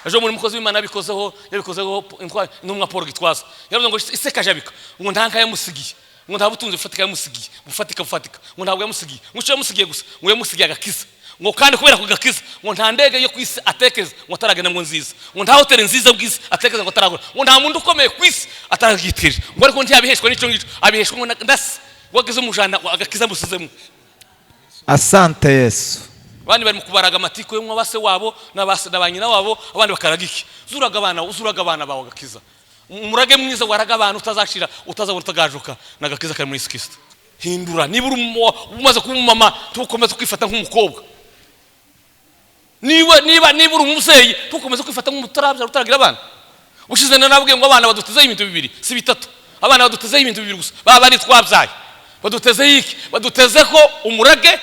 Ejo muri mukozi w'Imana yabikozeho intumwa Paul Gitwaza yaravuze ngo ise Kajabika ngo nta nka yamusigiye, ngo nta butunzi bufatika yamusigiye, bufatika, ngo ntabwo yamusigiye, ngo icyo yamusigiye gusa ngo yamusigiye agakiza, ngo kandi kubera ku gakiza ngo nta ndege yo ku isi atekereza ngo ataragenda ngo nziza, ngo nta hoteli nziza bw'isi atekereza ngo ataragura, ngo nta muntu ukomeye ku isi ataragitije, ngo ariko ntiyabiheshwa n'icyo ngicyo, abiheshwa ngo ndase wagize umujana agakiza musizemo. Asante Yesu. Abandi bari mu kubaraga amatiku yo base wabo n'abase na ba nyina wabo, abandi bakaraga iki? Zuraga abana bawe agakiza. Umurage mwiza waraga abantu utazashira, utazabona, utagajuka, n'agakiza kari muri Yesu Kristo. Hindura. Niba uri umaze kuba umumama, ntukomeze kwifata nk'umukobwa. Niba uri umubyeyi, ntukomeze kwifata nk'umutarabyara, utaragira abana. Ushize narabwiye ngo abana badutezeho ibintu bibiri, si bitatu. Abana badutezeho ibintu bibiri gusa, baba ari twabyaye badutezeho iki? Badutezeho umurage.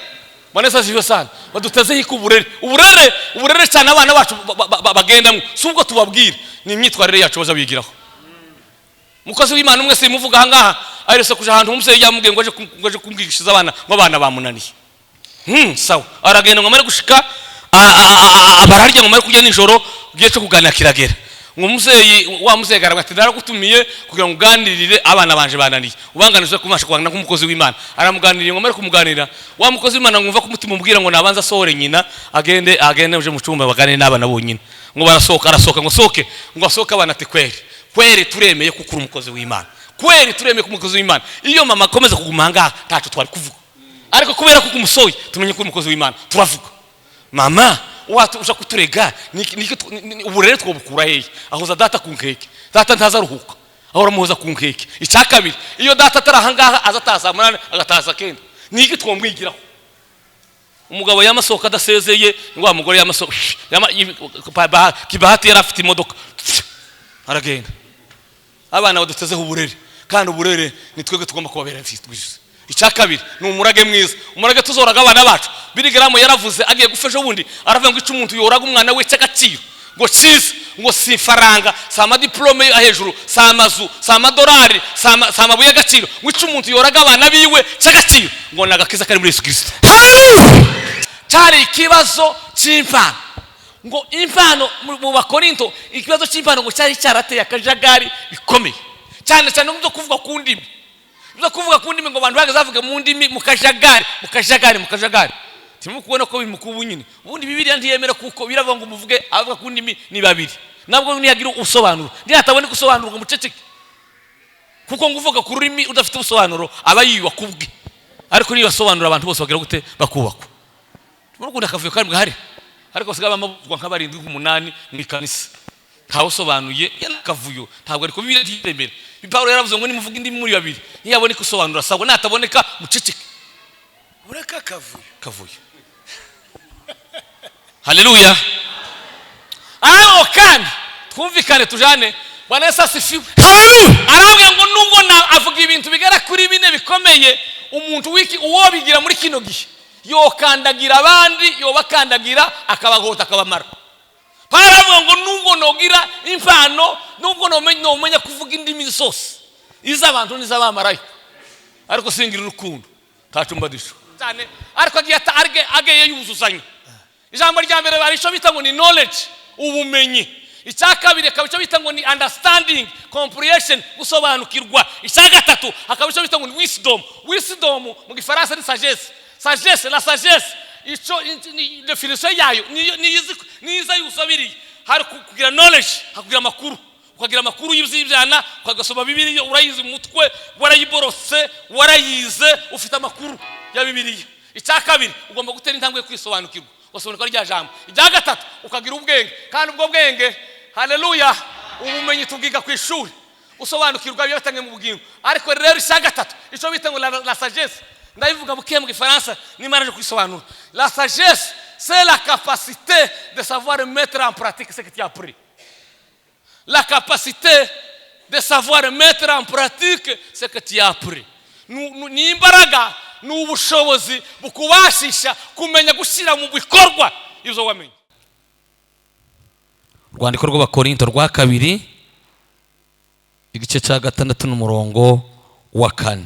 Bwana Yesu asifiwe sana. Badutezeho iki? Uburere, uburere, uburere cyane. Abana bacu bagendamo si ubwo tubabwira, ni imyitwarire yacu baza bigiraho. Umukozi w'Imana umwe, simuvuga aha ngaha, aherutse kuja ahantu umubyeyi yamubwiye ngo aje kumwigishiriza abana, ngo abana bamunaniye. Sawa, aragenda ngo amare gushika bararya, ngo amare kurya nijoro, igihe cyo kuganira kiragera, ngo umubyeyi wa mubyeyi aravuga ati: "Naragutumiye kugira ngo uganirire abana banje bananiye, ubanganije kumasha kuganira nk'umukozi w'Imana." Aramuganiriye, ngo amare kumuganira, wa mukozi w'Imana ngumva ko umutima umubwira ngo nabanza asohore nyina, agende uje mu cyumba baganire n'abana bonyine. Ngo barasohoka, arasohoka, ngo sohoke, ngo asohoke, abana ati: "Kweri kweri turemeye kuko uri umukozi w'Imana, kweri turemeye ko umukozi w'Imana. Iyo mama akomeza kuguma aha ngaha ntacyo twari kuvuga, ariko kubera ko umusohoye tumenye ko uri umukozi w'Imana, turavuga." Mama watu uja kuturega uburere twobukura hehe? Ahoza data ku nkeke, data ntazaruhuka, ahora amuhoza ku nkeke. Icya kabiri, iyo data atari aha ngaha, aza ataha saa 8, agataha saa 9, niki twomwigiraho? Umugabo yamasohoka adasezeye, wa mugore yamasohoka kibahati, yari afite imodoka, aragenda. Abana badutezeho uburere, kandi uburere ni twebwe tugomba kubabera bwiza. Icya kabiri ni umurage mwiza, umurage tuzoraga abana bacu. Billy Graham yaravuze agiye gupfa ejo bundi, aravuga ngo icyo umuntu yoraga umwana we cy'agaciro, ngo cyiza, ngo si ifaranga, si amadiplome yo hejuru, si amazu, si amadolari, si amabuye y'agaciro, ngo icyo umuntu yoraga abana biwe cy'agaciro ngo ni agakiza kari muri Yesu Kirisito. Cyari ikibazo cy'impano, ngo impano mu Bakorinto, ikibazo cy'impano ngo cyari cyarateye akajagari bikomeye cyane cyane byo kuvuga ku ndimi, byo kuvuga ku ndimi, ngo abantu bageze bavuga mu ndimi mu kajagari, mu kajagari, mu kajagari. Turimo kubona ko biri mu kubu nyine. Ubundi Bibiliya ntiyemera, kuko biravuga ngo muvuge, abavuga ku ndimi ni babiri, nabwo niyagira ubusobanuro, nihataboneka usobanuro ngo muceceke, kuko ngo uvuga ku rurimi udafite ubusobanuro aba yiyubaka ubwe, ariko niyo asobanura abantu bose bagira gute? Bakubakwa. Urukundo akavuyo kari bwahari, ariko basigaye bamavugwa nka barindwi, nk'umunani mu ikanisa, ntawusobanuye akavuyo. Ntabwo ariko Bibiliya ntiyemera. Pawulo yaravuze ngo nimuvuga indimi muri babiri, niyaboneka usobanura sabwo, nataboneka muceceke. Ureka akavuyo. Kavuyo. Haleluya! Ariko kandi twumvikane, tujane. Bwana Yesu asifiwe. Arambwira ngo nubwo na avuga ibintu bigera kuri bine bikomeye, umuntu wiki uwo bigira muri kino gihe yokandagira abandi, yobakandagira, akabagota, akabamara. Pawulo aravuga ngo nubwo nogira impano, nubwo nomenya kuvuga indimi zose, iz'abantu n'iz'abamarayika, ariko singira urukundo, ntaco mbadisho cyane. Ariko agiye agiye yuzuzanya. Ijambo rya mbere hari icyo bita ngo ni knowledge, ubumenyi. Icya kabiri akaba icyo bita ngo ni understanding, comprehension, gusobanukirwa. Icya gatatu hakaba icyo bita ngo ni wisdom. Wisdom mu Gifaransa ni sagesse. Sagesse, la sagesse, icyo ni definition yayo niyo iza yusabiriye. Hari kugira knowledge, hakugira amakuru, ukagira amakuru y'ibyana, ukagasoma Bibiliya, urayizi mu mutwe, warayiborose, warayize, ufite amakuru ya Bibiliya. Icya kabiri, ugomba gutera intambwe yo kwisobanukirwa, ugasobanukirwa rya jambo. Icya gatatu, ukagira ubwenge. Kandi ubwo bwenge, haleluya, ubumenyi tubwiga ku ishuri, usobanukirwa biba bitangiye mu bugingo. Ariko rero icya gatatu, icyo bita ngo la sagesse, ndabivuga buke mu Gifaransa nimara naje kwisobanura. La sagesse, c'est la capacité de savoir mettre en pratique ce que tu as appris, la capacité de savoir mettre en pratique ce que tu as appris. Ni imbaraga, ni ubushobozi bukubashisha kumenya gushyira mu bikorwa ibyo wamenye. Urwandiko rw'Abakorinto rwa kabiri, igice cya 6 n'umurongo wa 4.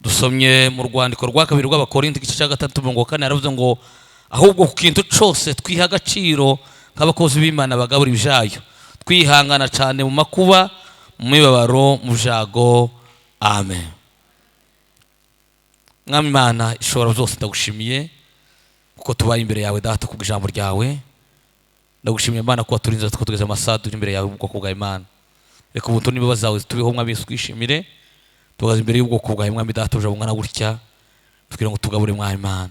Dusomye mu rwandiko rwa kabiri rw'Abakorinto, igice cya 6, umurongo wa 4, yaravuze ngo: Ahubwo ku kintu cyose twiha agaciro nk'abakozi b'Imana bagabura ibyayo, twihangana cyane mu makuba, mu mibabaro, mu byago. Amen. Mwami Imana ishobora byose, ndagushimiye kuko tubaye imbere yawe Data kubw'ijambo ryawe. Ndagushimiye Imana kuba turinze tukatugeza amasaha turi imbere yawe, ubwoko bwa Imana. Reka ubuntu n'imbabazi zawe tubeho, Mwami Yesu, twishimire. Tugaze imbere y'ubwoko bwawe, Mwami Data, uje bungana gutya kugira ngo tugabure. Mwami Imana,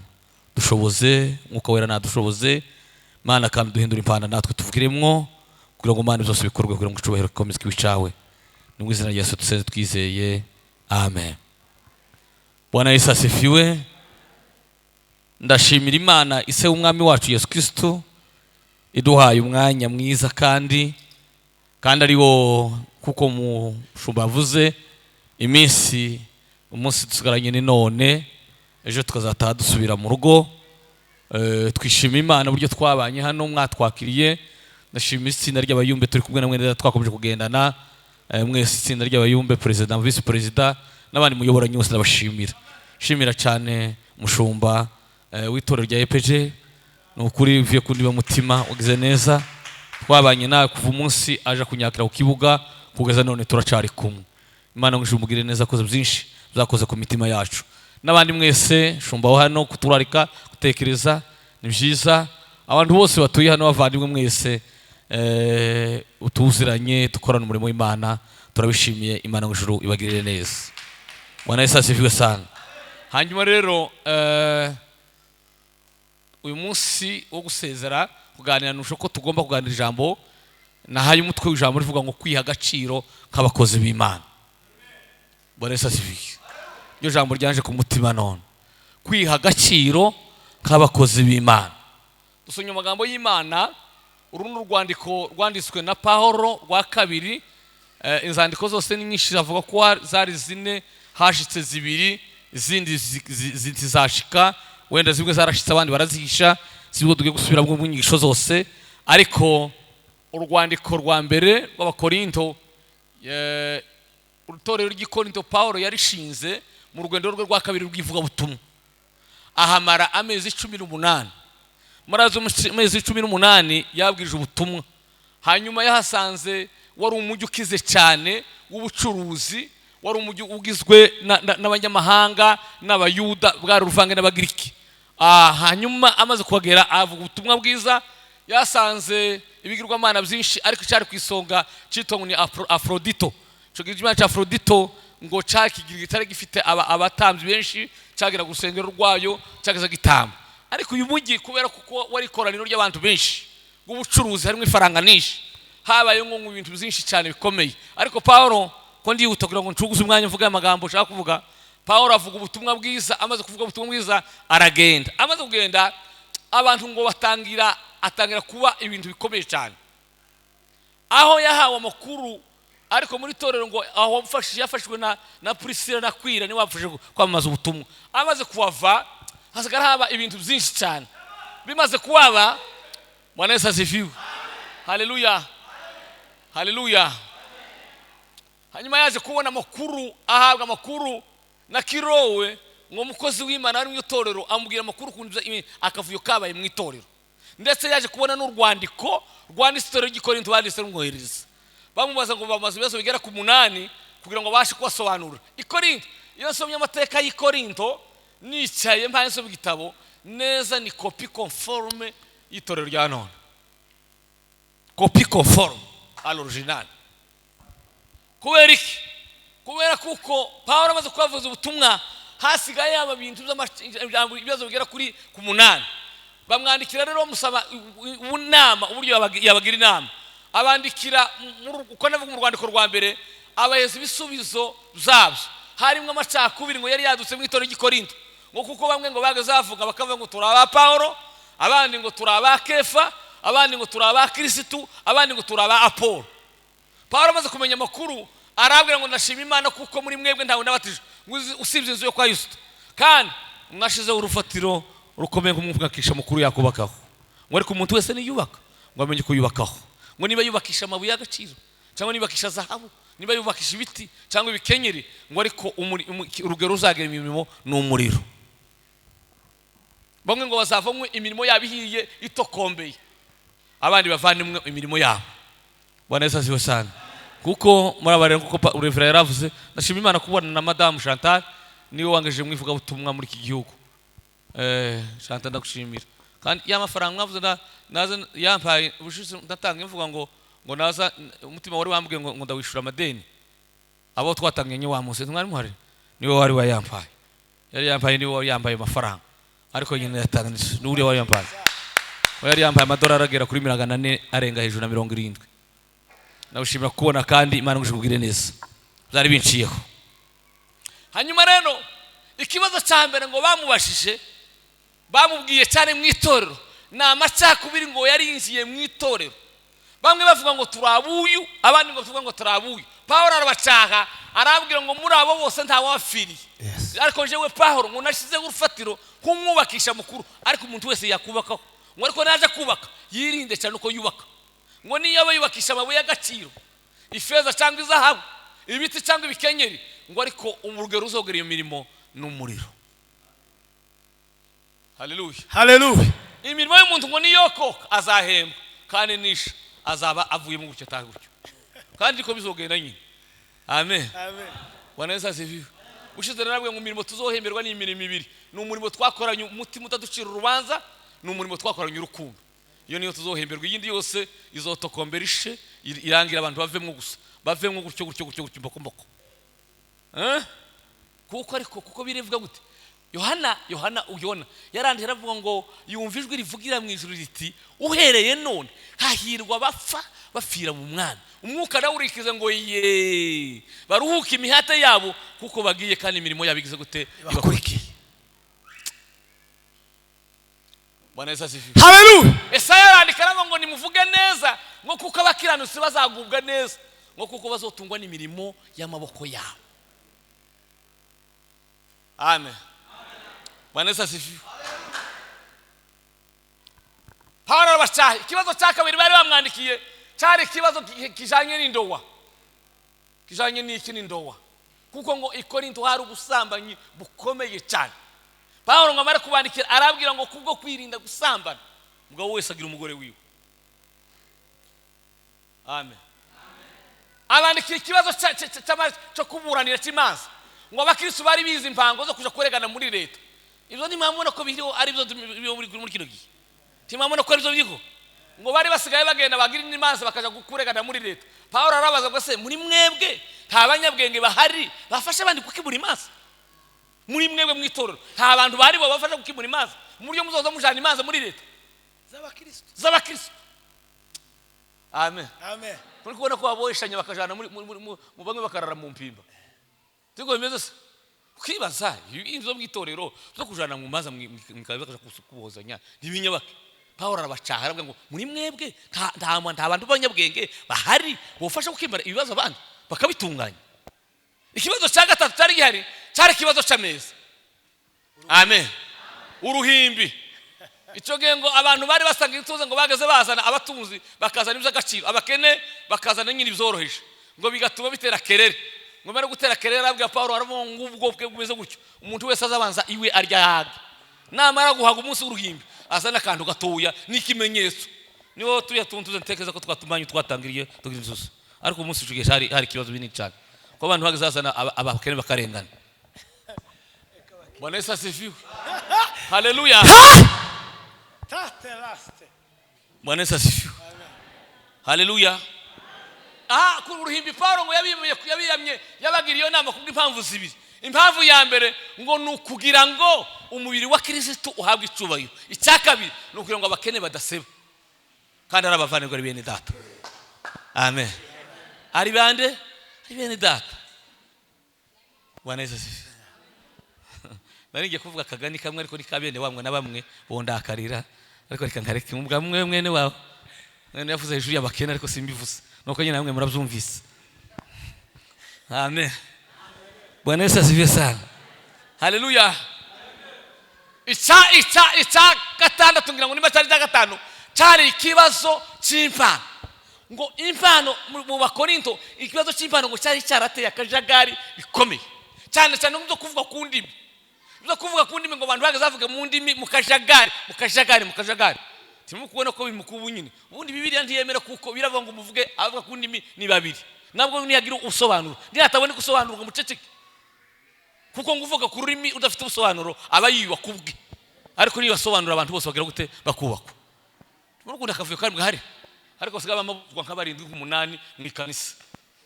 dushoboze, Mwuka Wera nadushoboze Mana, kandi duhindure impanda natwe tuvugiremwo, kugira ngo Mana byose bikorwe kugira ngo icubahiro gikomeze kibe icawe. Ni mu izina rya Yesu dusenze twizeye, amen. Bwana Yesu asifiwe. Ndashimira Imana ise w'Umwami wacu Yesu Kristo iduhaye umwanya mwiza, kandi ari wo, kuko mushumba yavuze, iminsi umunsi dusigaranye ni none, ejo tukazataha dusubira mu rugo. Twishima Imana uburyo twabanye hano, mwatwakiriye. Ndashima itsinda ry'abayumbe turi kumwe na mwene, twakomeje kugendana. Mwese itsinda ry'abayumbe, perezida, visi perezida n'abandi muyoboranye bose, ndabashimira. Shimira cyane mushumba w'itorero rya EPG. Ni ukuri uvuye ku ndiba mutima, ugize neza. Twabanye nawe kuva umunsi aje kunyakira ku kibuga kugeza none, turacari kumwe. Imana ngo umugire neza, akoze byinshi byakoze ku mitima yacu. N'abandi mwese, shumba wa hano, kuturarika gutekereza ni byiza. Abantu bose batuye hano, bavandimwe mwese, utuziranye, dukorana umurimo w'Imana, turabishimiye. Imana ngo ijuru ibagirire neza. Bwana Yesu asifiwe sana. Hanyuma rero uyu munsi wo gusezera kuganira, nusho ko tugomba kuganira ijambo nahaye umutwe w'ijambo rivuga ngo kwiha agaciro nk'abakozi b'Imana. Bwana Yesu asifiwe. Iryo jambo ryaje ku mutima none, kwiha agaciro nk'abakozi b'Imana. Dusomye amagambo y'Imana. Uru ni urwandiko rwanditswe na Pawulo rwa kabiri. Inzandiko zose ni nyinshi, avuga ko zari zine, hashitse zibiri, izindi zizashika, wenda zimwe zarashitse abandi barazihisha, zibwo tugiye gusubiramo mu nyigisho zose. Ariko urwandiko rwa mbere rw'Abakorinto, itorero ry'i Korinto Pawulo yarishinze mu rugendo rwe rwa kabiri rw'ivugabutumwa, ahamara amezi 18. Muri azo mezi 18 yabwirije ubutumwa. Hanyuma yahasanze wari umujyi ukize cyane w'ubucuruzi, wari umujyi ugizwe n'abanyamahanga n'Abayuda, bwari uruvange n'Abagiriki. Hanyuma amaze kuhagera avuga ubutumwa bwiza. Yasanze ibigirwamana byinshi, ariko cyari ku isonga cyitwa ngo ni Afrodito. Icyo kigirwamana cya Afrodito ngo cyari gifite abatambyi benshi, cyagera ku rusengero rwayo cyageza gitamba. Ariko uyu mujyi, kubera kuko wari ikoraniro ry'abantu benshi rw'ubucuruzi, harimo ifaranga nyinshi, habaye ngo mu bintu byinshi cyane bikomeye. Ariko Pawulo, ko ndihuta kugira ngo ncuguze umwanya mvuga amagambo nshaka kuvuga, Pawulo avuga ubutumwa bwiza. Amaze kuvuga ubutumwa bwiza aragenda. Amaze kugenda, abantu ngo batangira, atangira kuba ibintu bikomeye cyane, aho yahawe amakuru. Ariko muri itorero ngo aho wamufashije, yafashwe na Priscilla na Kwira, niwe wamufashije kwamamaza ubutumwa. Amaze kuhava hasigara haba ibintu byinshi cyane. Bimaze kuhaba, Bwana Yesu asifiwe, haleluya, haleluya. Hanyuma yaje kubona amakuru, ahabwa amakuru na Kirowe ngo umukozi w'Imana ari mu itorero, amubwira amakuru ukuntu akavuyo kabaye mu itorero. Ndetse yaje kubona n'urwandiko rwanditse itorero ry'i Korinto banditse rumwoherereza, bamubaza ngo bamaze ibibazo bigera ku 8 kugira ngo babashe kubasobanurira. I Korinto, iyo nsomye amateka y'i Korinto nicaye mpaye nsoma igitabo neza, ni copie conforme y'itorero rya none, copie conforme à l'original. Kubera iki? Kubera kuko Pawulo amaze kubavuza ubutumwa, hasigaye yaba ibintu ibibazo bigera kuri ku 8. Bamwandikira rero bamusaba inama, uburyo yabagira inama. Abandikira uko navuga mu rwandiko rwa mbere, abaheza ibisubizo byabyo. Harimo amacakubiri ngo yari yadutse mu itorero ry'i Korinto, ngo kuko bamwe ngo bageze bavuga bakavuga ngo turi aba Pawulo, abandi ngo turi aba Kefa, abandi ngo turi aba Kirisitu, abandi ngo turi aba Apolo. Pawulo amaze kumenya amakuru arabwira ngo ndashima Imana kuko muri mwebwe ntawe nabatije usibye inzu yo kwa Yusufu, kandi mwashizeho urufatiro rukomeye nk'umwubakisha mukuru yakubakaho. Ngo ariko umuntu wese niyubaka ngo amenye uko yubakaho, ngo niba yubakisha amabuye y'agaciro, cyangwa nibakisha zahabu, niba yubakisha ibiti cyangwa ibikenyeri, ngo ariko urugero ruzagera imirimo ni umuriro. Bamwe ngo bazavamo imirimo yabo ihiye itokombeye, abandi bavanimwe imirimo yabo. Bwana Yesu asifiwe sana. Kuko murabareba, kuko Reverend yaravuze, ndashima Imana kubona na Madamu Chantal, niwe wangejeje mu ivugabutumwa muri iki gihugu. Chantal, ndagushimira. Kandi ya mafaranga mwavuze naza yampaye ubushize, ndatanga imvuga ngo naza umutima wari wambwiye ngo ndawishura amadeni abo twatanganye wa munsi mwari muhari, niwe wari wayampaye, yari yampaye, niwe wari yambaye amafaranga, ariko nyine yatanga n'uriya wari yambaye, we yari yambaye amadolari agera kuri 400 arenga hejuru na 70. Nawushimira kubona, kandi Imana nguje neza, byari binciyeho. Hanyuma rero ikibazo cya mbere ngo bamubashije, bamubwiye cyane mu itorero, ni amacakubiri ngo yari yinjiye mu itorero. Bamwe bavuga ngo turabuyu, abandi ngo bavuga ngo turabuyu. Pawulo arabacaha, arabwira ngo muri abo bose nta wabapfiriye. Ariko njyewe Pawulo ngo nashyizeho urufatiro nk'umwubakisha mukuru, ariko umuntu wese yakubakaho, ngo ariko naje kubaka yirinde cyane uko yubaka, ngo niyo aba yubakisha amabuye y'agaciro, ifeza cyangwa izahabu, ibiti cyangwa ibikenyeri, ngo ariko urugero ruzogera iyo mirimo ni umuriro. Haleluya. Haleluya. Imirimo y'umuntu ngo niyokoka azahembwa, kandi nisha azaba avuyemo gutyo, ataha gutyo, kandi niko bizogenda nyine. Amen. Amen. Bwana Yesu asifiwe. Ushize narabwiye ngo imirimo tuzohemberwa ni imirimo ibiri: ni umurimo twakoranye umutima utaducira urubanza, ni umurimo twakoranye urukundo. Iyo niyo tuzohemberwa. Iyindi yose izotokombera ishe, irangira, abantu bavemo gusa, bavemo gutyo gutyo gutyo gutyo, mboko mboko. Kuko ariko kuko birivuga gute? Yohana uyona yaranditse, aravuga ngo yumva ijwi rivugira mu ijuru riti: "Uhereye none hahirwa bapfa bapfira mu Mwami." Umwuka nawe urikiza ngo ye baruhuke imihate yabo, kuko bagiye, kandi imirimo yabo igize gute? Ibakurikiye. Bwana Yesu asifiwe. Haleluya. Esaya arandika, aravuga ngo nimuvuge neza, ngo kuko abakiranutsi bazagubwa neza, ngo kuko bazotungwa n'imirimo y'amaboko yabo. Amen. Bwana Yesu asifiwe. Pawulo arabacaha. Ikibazo cya kabiri bari bamwandikiye cyari ikibazo kijanye n'indowa, kijanye n'iki? N'indowa. Kuko ngo i Korinto hari ubusambanyi bukomeye cyane. Pawulo ngo amare kubandikira, arabwira ngo kubwo kwirinda gusambana, umugabo wese agira umugore wiwe. Amen. Abandikira ikibazo cyo kuburanira, cy'imanza, ngo abakristo bari bize impango zo kuja kuregana muri leta. Ibyo ntimwabona ko biriho, ari byo biriho muri kino gihe? Ntimwabona ko aribyo biriho? Ngo bari basigaye bagenda bagira n'imanza, bakaja kuregana muri leta. Pawulo arabaza ngo: "Se muri mwebwe nta banyabwenge bahari bafasha abandi gukemura imanza? Muri mwebwe mu itorero nta bantu bari babafasha gukemura imanza, mu buryo muzoza mujana imanza muri leta z'abakristo?" Z'abakristo. Amen. Amen. Muri kubona ko baboheshanya bakajana muri mu bamwe bakarara mu mpimba. Siko bimeze se? Ukibaza ibintu byo mu itorero zo kujana mu manza, mukaba bakaja kubohozanya ntibinyabake. Pawulo arabacaha, aravuga ngo muri mwebwe nta bantu b'abanyabwenge bahari bofasha gukemura ibibazo abandi bakabitunganya? Ikibazo cya gatatu cyari gihari cyari ikibazo cy'ameza. Amen. Uruhimbi. Icyo gihe ngo abantu bari basanga ituze, ngo bageze bazana, abatunzi bakazana iby'agaciro, abakene bakazana nyine ibyoroheje, ngo bigatuma bitera kerere. Ngo bari gutera kerere, arabwira Pawulo, aravuga ngo ubwo bwe bumeze gutyo, umuntu wese azabanza iwe arya yaga, namara guhaga, umunsi w'uruhimbi azana akantu gatoya n'ikimenyetso. Niwo turiya tuntu tuze ntekereza ko twatumanye twatangiriye tugira inzuzi. Ariko umunsi ushigaye hari ikibazo binini cyane, ko abantu bageze bazana, abakene bakarengana. Bwana Yesu asifiwe. Haleluya. Tate laste. Bwana Yesu asifiwe. Haleluya. Aha ku ruhimbi, Pawulo ngo yabiyamye, yabagiriye iyo nama kubw'impamvu zibiri. Impamvu ya mbere ngo ni ukugira ngo umubiri wa Kirisitu uhabwe icubahiro. Icya kabiri ni ukugira ngo abakene badaseba, kandi ari abavandimwe, ari bene data. Amen. Ari bande? Ari bene data. Bwana Yesu asifiwe. Nari ngiye kuvuga akagani kamwe, ariko ni ka bene wamwe na bamwe bondakarira, ariko reka nkareke. Mwe mwene wawe mwene yavuze hejuru y'abakene, ariko simbivuze, nuko nyine namwe murabyumvise. Amen. Bwana Yesu asifiwe sana. Haleluya. Icya gatandatu, ngira ngo niba cyari icya gatanu, cyari ikibazo cy'impano. Ngo impano mu Bakorinto, ikibazo cy'impano ngo cyari cyarateye akajagari bikomeye cyane cyane mu byo kuvuga ku ndimi. Biza kuvuga ku ndimi ngo abantu bagaze bavuga mu ndimi mu kajagari, mu kajagari, mu kajagari. Turimo kubona ko bimukubu nyine. Ubundi Bibiliya ntiyemera, kuko biravuga ngo muvuge avuga ku ndimi ni babiri, nabwo ntiyagira ubusobanuro, ntiyataboneka ubusobanuro ngo muceceke, kuko ngo uvuga ku rurimi udafite ubusobanuro aba yiyubaka ubwe, ariko niba asobanura abantu bose bagira gute? Bakubakwa. Muri ukunda akavuyo kari gahari, ariko basigaye bamavugwa nka barindwi, nk'umunani mu ikanisa,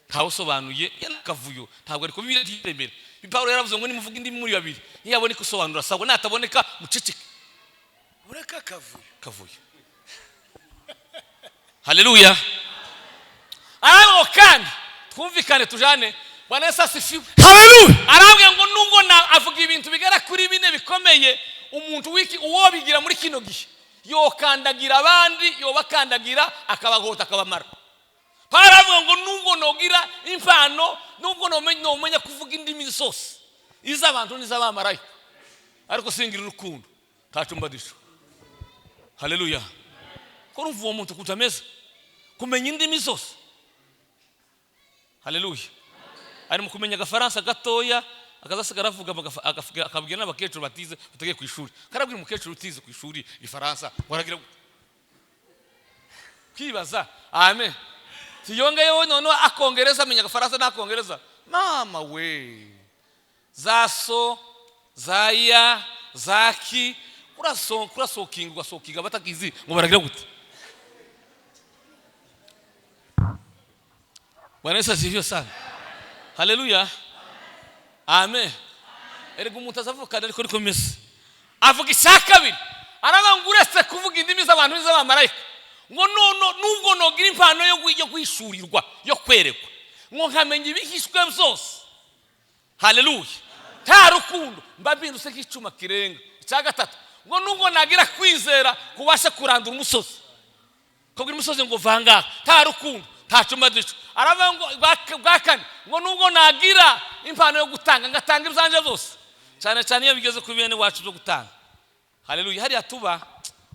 ntawusobanuye akavuyo. Ntabwo ariko Bibiliya ntiyemera. Pawulo yaravuze ngo nimuvuge indimi muri babiri, ntiyaboneka usobanura sabwa, nataboneka muceceke. Ureka akavuyo. Kavuyo. Haleluya. Ariko kandi twumvikane, tujane. Bwana Yesu asifiwe. Haleluya. Arambwira ngo nubwo na avuga ibintu bigera kuri bine bikomeye, umuntu wiki uwo bigira muri kino gihe yokandagira abandi, yobakandagira akabagota, akabamara. Pawulo aravuga ngo nubwo nogira impano, nubwo nomenya kuvuga indimi zose, iz'abantu n'iz'abamarayika, ariko singira urukundo, ntaco mbadisho. Haleluya. Ko urumva uwo muntu ukuntu ameze, kumenya indimi zose. Haleluya. Ari mu kumenya agafaransa gatoya, akazasigara avuga, akabwira n'abakecuru batize, batagiye ku ishuri. Karabwira umukecuru utize ku ishuri ifaransa ngo aragira gute? Kwibaza. Amen. Tiyongeyeho noneho akongereza, amenya agafaransa n'akongereza. Mama we, za so, za ya, za ki, kurasokinga, ugasokinga batakizi ngo baragira gute. Bwana Yesu asifiwe sana. Haleluya. Amen. Erega umuntu azavukana, ariko niko bimeze. Avuga icya kabiri, aravuga ngo uretse kuvuga indimi z'abantu n'iz'abamarayika, ngo nono nubwo nogira impano yo guhishurirwa, yo kwerekwa, ngo nkamenya ibihishwe byose. Haleluya. Nta rukundo mba mpindutse nk'icuma kirenga. Icya gatatu, ngo nubwo nagira kwizera kubasha kurandura umusozi, kubwira umusozi ngo vanga, nta rukundo, nta cuma dico. Aravuga ngo bwa kane, ngo nubwo nagira impano yo gutanga, ngatanga ibyanje byose, cyane cyane iyo bigeze kuri bene wacu byo gutanga. Haleluya. Hariya tuba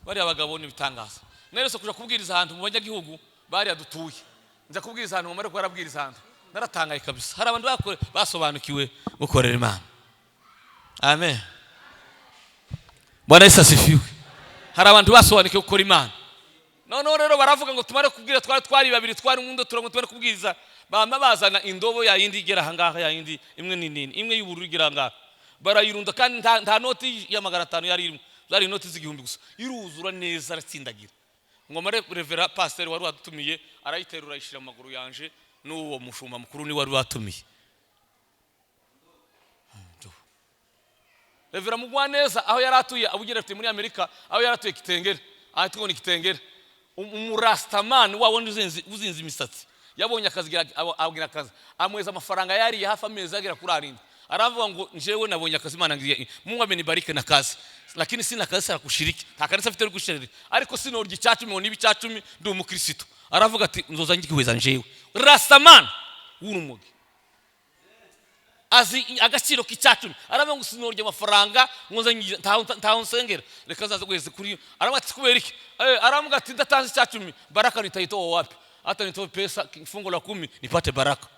bariya bagabo ni ibitangaza. Nerese kuja kubwiriza ahantu mu banyagihugu bariya dutuye, nza kubwiriza ahantu mu mariko barabwiriza ahantu, naratangaye kabisa. Hari abantu basobanukiwe gukorera Imana. Amen. Bwana Yesu asifiwe. Hari abantu basobanukiwe gukora Imana. Noneho rero baravuga ngo tumare kubwira, twari babiri, twari umundo, turango tumare kubwiriza, bama bazana indobo ya yindi igera ahangaha, ya yindi imwe ni nini, imwe y'ubururu igera ahangaha, barayirunda, kandi nta noti ya 500 yari irimo, zari inoti z'igihumbi gusa, iruzura neza, aratsindagira. Ngo mare revera pasteur wari wadutumiye arayiterura, ayishira mu maguru yanje, n'uwo mushumba mukuru ni wari watumiye. Revera Mugwaneza aho yari atuye, abugera afite muri Amerika, aho yari atuye Kitengera, aho tubona Kitengera, umurastaman wa wundi uzinze imisatsi, yabonye akazi, abwira akazi, amweza amafaranga yariye hafi amezi agera kuri arindwi. Aravuga ngo njewe nabonye akazi, Imana ngiye, Mungu amenibariki na kazi, lakini sina kazi ya kushiriki, nta kanisa afite gushiriki, ariko sinorya icacumi ngo niba icacumi ndi umukristo. Aravuga ati nzoza ngihweza njewe. Rastaman w'urumogi azi agaciro k'icacumi, aravuga ngo sinorya amafaranga nkoza ngiye, ntaho nsengera, reka nzaze guheza kuri. Aravuga ati kubera iki? Aravuga ati ndatanze icacumi, baraka nitayitoa wapi? Hata nitoe pesa fungu la 10 nipate baraka.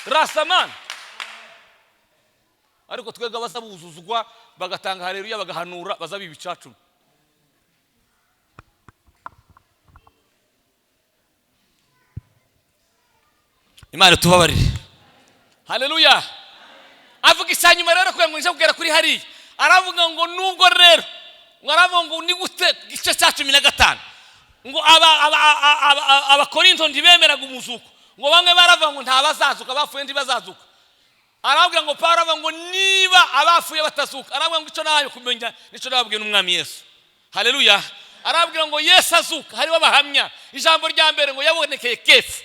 Rastaman. Ariko twebwe abazabuzuzwa bagatanga haleluya, bagahanura, bazabiba icacumi. Imana tubabarire. Haleluya. Avuga icyanyuma rero kugira ngo nje kugera kuri hariya, aravuga ngo nubwo rero, ngo aravuga ngo ni gute igice cya 15, ngo Abakorinto ntibemeraga umuzuko, ngo bamwe baravuga ngo nta bazazuka, bapfuye ntibazazuka. Aravuga ngo Pawulo aravuga ngo niba abapfuye batazuka, aravuga ngo icyo nahaye kumenya nicyo nababwiye n'umwami Yesu. Haleluya. Arabwira ngo Yesu azuka, hariho abahamya. Ijambo rya mbere ngo yabonekeye Kefa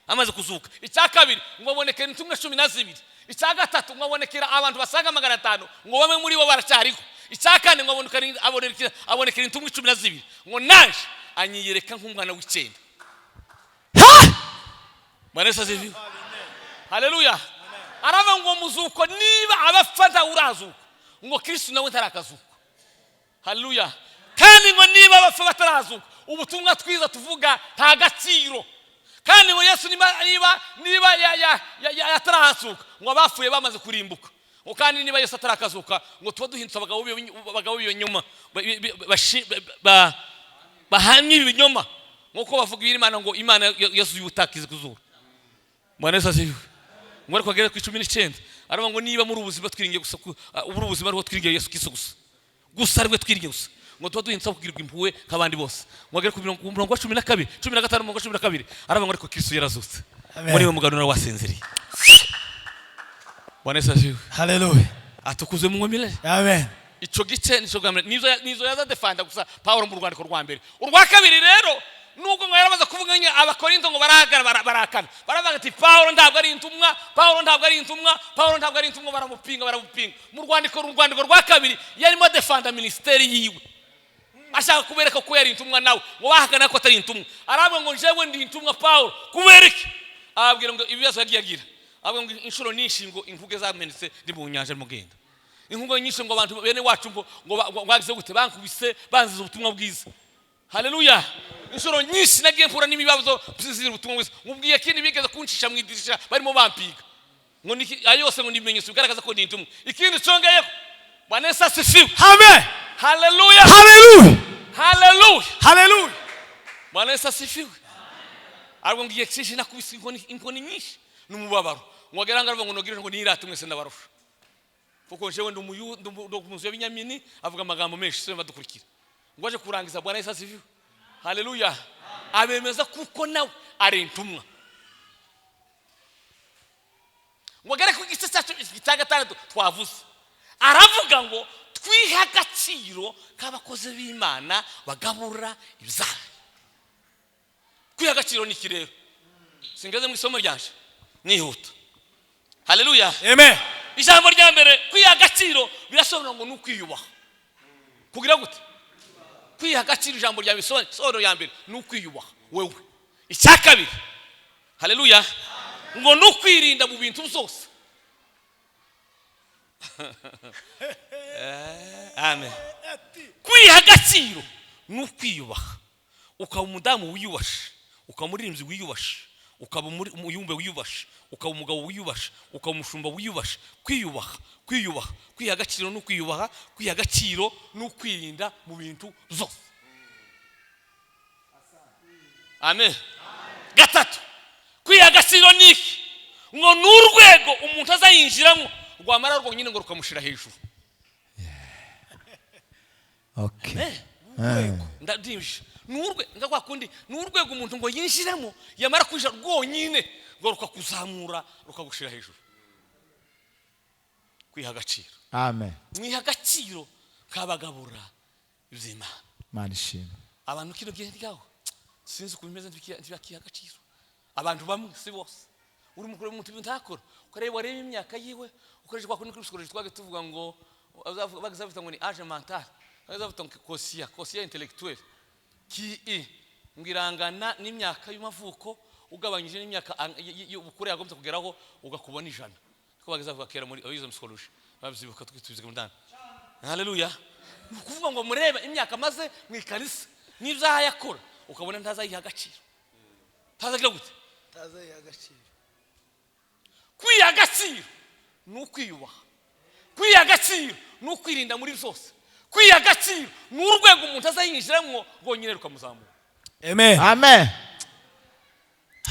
amaze kuzuka. Icya kabiri ngo abonekere intumwa 12. Icya gatatu ngo abonekera abantu basaga 500, ngo bamwe muri bo baracyariho. Icya kane ngo abonekera intumwa 12, ngo naje anyiyereka nk'umwana w'icyenda. Ha! Bwana Yesu asifiwe. Haleluya. Aravuga ngo muzuko niba abapfa ntawurazuka, ngo Kristo nawe ntarakazuka. Haleluya. Kandi ngo niba abapfa batarazuka, ubutumwa twiza tuvuga nta gaciro. Kandi ngo Yesu niba yatarazuka, ngo abapfuye bamaze kurimbuka, Ngo kandi niba Yesu atarakazuka, ngo tuba duhindutse abagabo b'ibinyoma, bahamye ibinyoma, nk'uko bavuga Imana ngo Imana yasuye ubutakizi kuzura. Bwana Yesu asifiwe. Ngo ariko agere ku 19, aravuga ngo niba muri ubuzima twiringiye gusa, muri ubuzima ariho twiringiye Yesu Kristo gusa gusa, ariwe twiringiye gusa, ngo tuba duhindutse kugirirwa impuhwe nk'abandi bose. Ngo agere ku murongo wa 12, 15, umurongo wa 12, aravuga ngo ariko Kristo yarazutse. Amen. Muri we muganura wasinziriye. Bwana Yesu asifiwe. Haleluya. Atukuzwe mu milele. Amen. Ico gice nico bwa mbere, nizo yaza defanda gusa Pawulo mu rwandiko rwa mbere. Urwa kabiri rero, nubwo ngo yaramaze kuvuga nye Abakorinto, ngo barahagara, barakana, baravuga ati: "Pawulo ntabwo ari intumwa, Pawulo ntabwo ari intumwa, Pawulo ntabwo ari intumwa." Baramupinga, baramupinga. Mu rwandiko rwa kabiri yarimo defanda minisiteri yiwe, ashaka kubereka ko yari intumwa nawe. Ngo bahakana ko atari intumwa, aravuga ngo: "Njyewe ndi intumwa Pawulo." Kubera iki? Ababwira ngo ibibazo yagiye agira, avuga ngo inshuro nyinshi ngo inkuge zamenetse ndi mu nyanja mugenda, inkuge nyinshi, ngo abantu bene wacu ngo bagize gute, bankubise banziza ubutumwa bwiza. Haleluya. Inshuro nyinshi nagiye mpura n'ibibazo byizira ubutumwa bwiza. Mubwiye kindi, bigeze kuncisha mu idirisha barimo bampiga. Ngo niki? Ayo yose ngo ni ibimenyetso bigaragaza ko ndi intumwa. Ikindi congeyeho, Bwana Yesu asifiwe. Amen. Haleluya. Haleluya. Haleluya. Haleluya. Bwana Yesu asifiwe. Ariko ngiye cyinshi nakubise inkoni, inkoni nyinshi n'umubabaro. Ngo agera ngaruvuga ngo nogire ngo nirate mwese ndabarusha, kuko jewe ndi umuzu ya Binyamini. Avuga amagambo menshi, se badukurikira. Ngo aje kurangiza, Bwana Yesu asifiwe, haleluya, abemeza kuko nawe ari intumwa. Ngo agere ku gice cyacu cya gatandatu twavuze, aravuga ngo twihe agaciro k'abakozi b'Imana bagabura ibyaha. Kwiha agaciro ni iki rero? Singeze mu isomo ryanje nihuta. Haleluya. Amen. Ijambo rya mbere, kwiha agaciro birasobanura ngo ni ukwiyubaha. Kugira gute? Kwiha agaciro, ijambo rya bisobanuro ya mbere ni ukwiyubaha wewe. Icya kabiri, haleluya, ngo ni ukwirinda mu bintu byose. Amen. Kwiha agaciro ni ukwiyubaha, ukaba umudamu wiyubashe, ukaba umuririmbyi wiyubashe, ukaba umuyumbe wiyubashe, ukaba umugabo wiyubashe, ukaba umushumba wiyubashe. Kwiyubaha, kwiyubaha, kwiha agaciro ni ukwiyubaha. Kwiha agaciro ni ukwirinda mu bintu byose. Amen. Gatatu, kwiha agaciro ni iki? Ngo ni urwego umuntu azayinjiramo, rwamara rwonyine ngo rukamushyira hejuru. Ndadimije, ni urwe nga kwa kundi, ni urwego umuntu ngo yinjiramo, yamara kwinjira rwonyine ngo rukakuzamura, rukagushira hejuru. Kwiha agaciro. Amen. Mwiha agaciro kabagabura iby'Imana. Imana ishimwe. Abantu kino gihe ryaho sinzi ukuntu bimeze, ntibakiha agaciro. Abantu bamwe, si bose. Uri mukuru, umuntu ibintu ntakora, ukareba, wareba imyaka yiwe, ukoresha kwa kundi kuri psychologie twage tuvuga ngo bagize bavuga ngo ni âge mental, bagize bavuga ngo quotient intellectuel ki ngo irangana n'imyaka y'amavuko ugabanyije n'imyaka y'ubukure yagombye kugeraho, ugakubona 100. Ko bagize bavuga kera muri abize psychologie babyibuka, twitubize mu ndani. Haleluya. Ni ukuvuga ngo murebe imyaka amaze mu ikanisa n'ibyaha yakora, ukabona ntazayiha agaciro. Ntazagira gute? Tazayiha agaciro. Kwiha agaciro ni ukwiyubaha. Kwiha agaciro ni ukwirinda muri byose. Kwiha agaciro ni urwego umuntu azayinjiramo rwonyine rukamuzamura. Amen. Amen.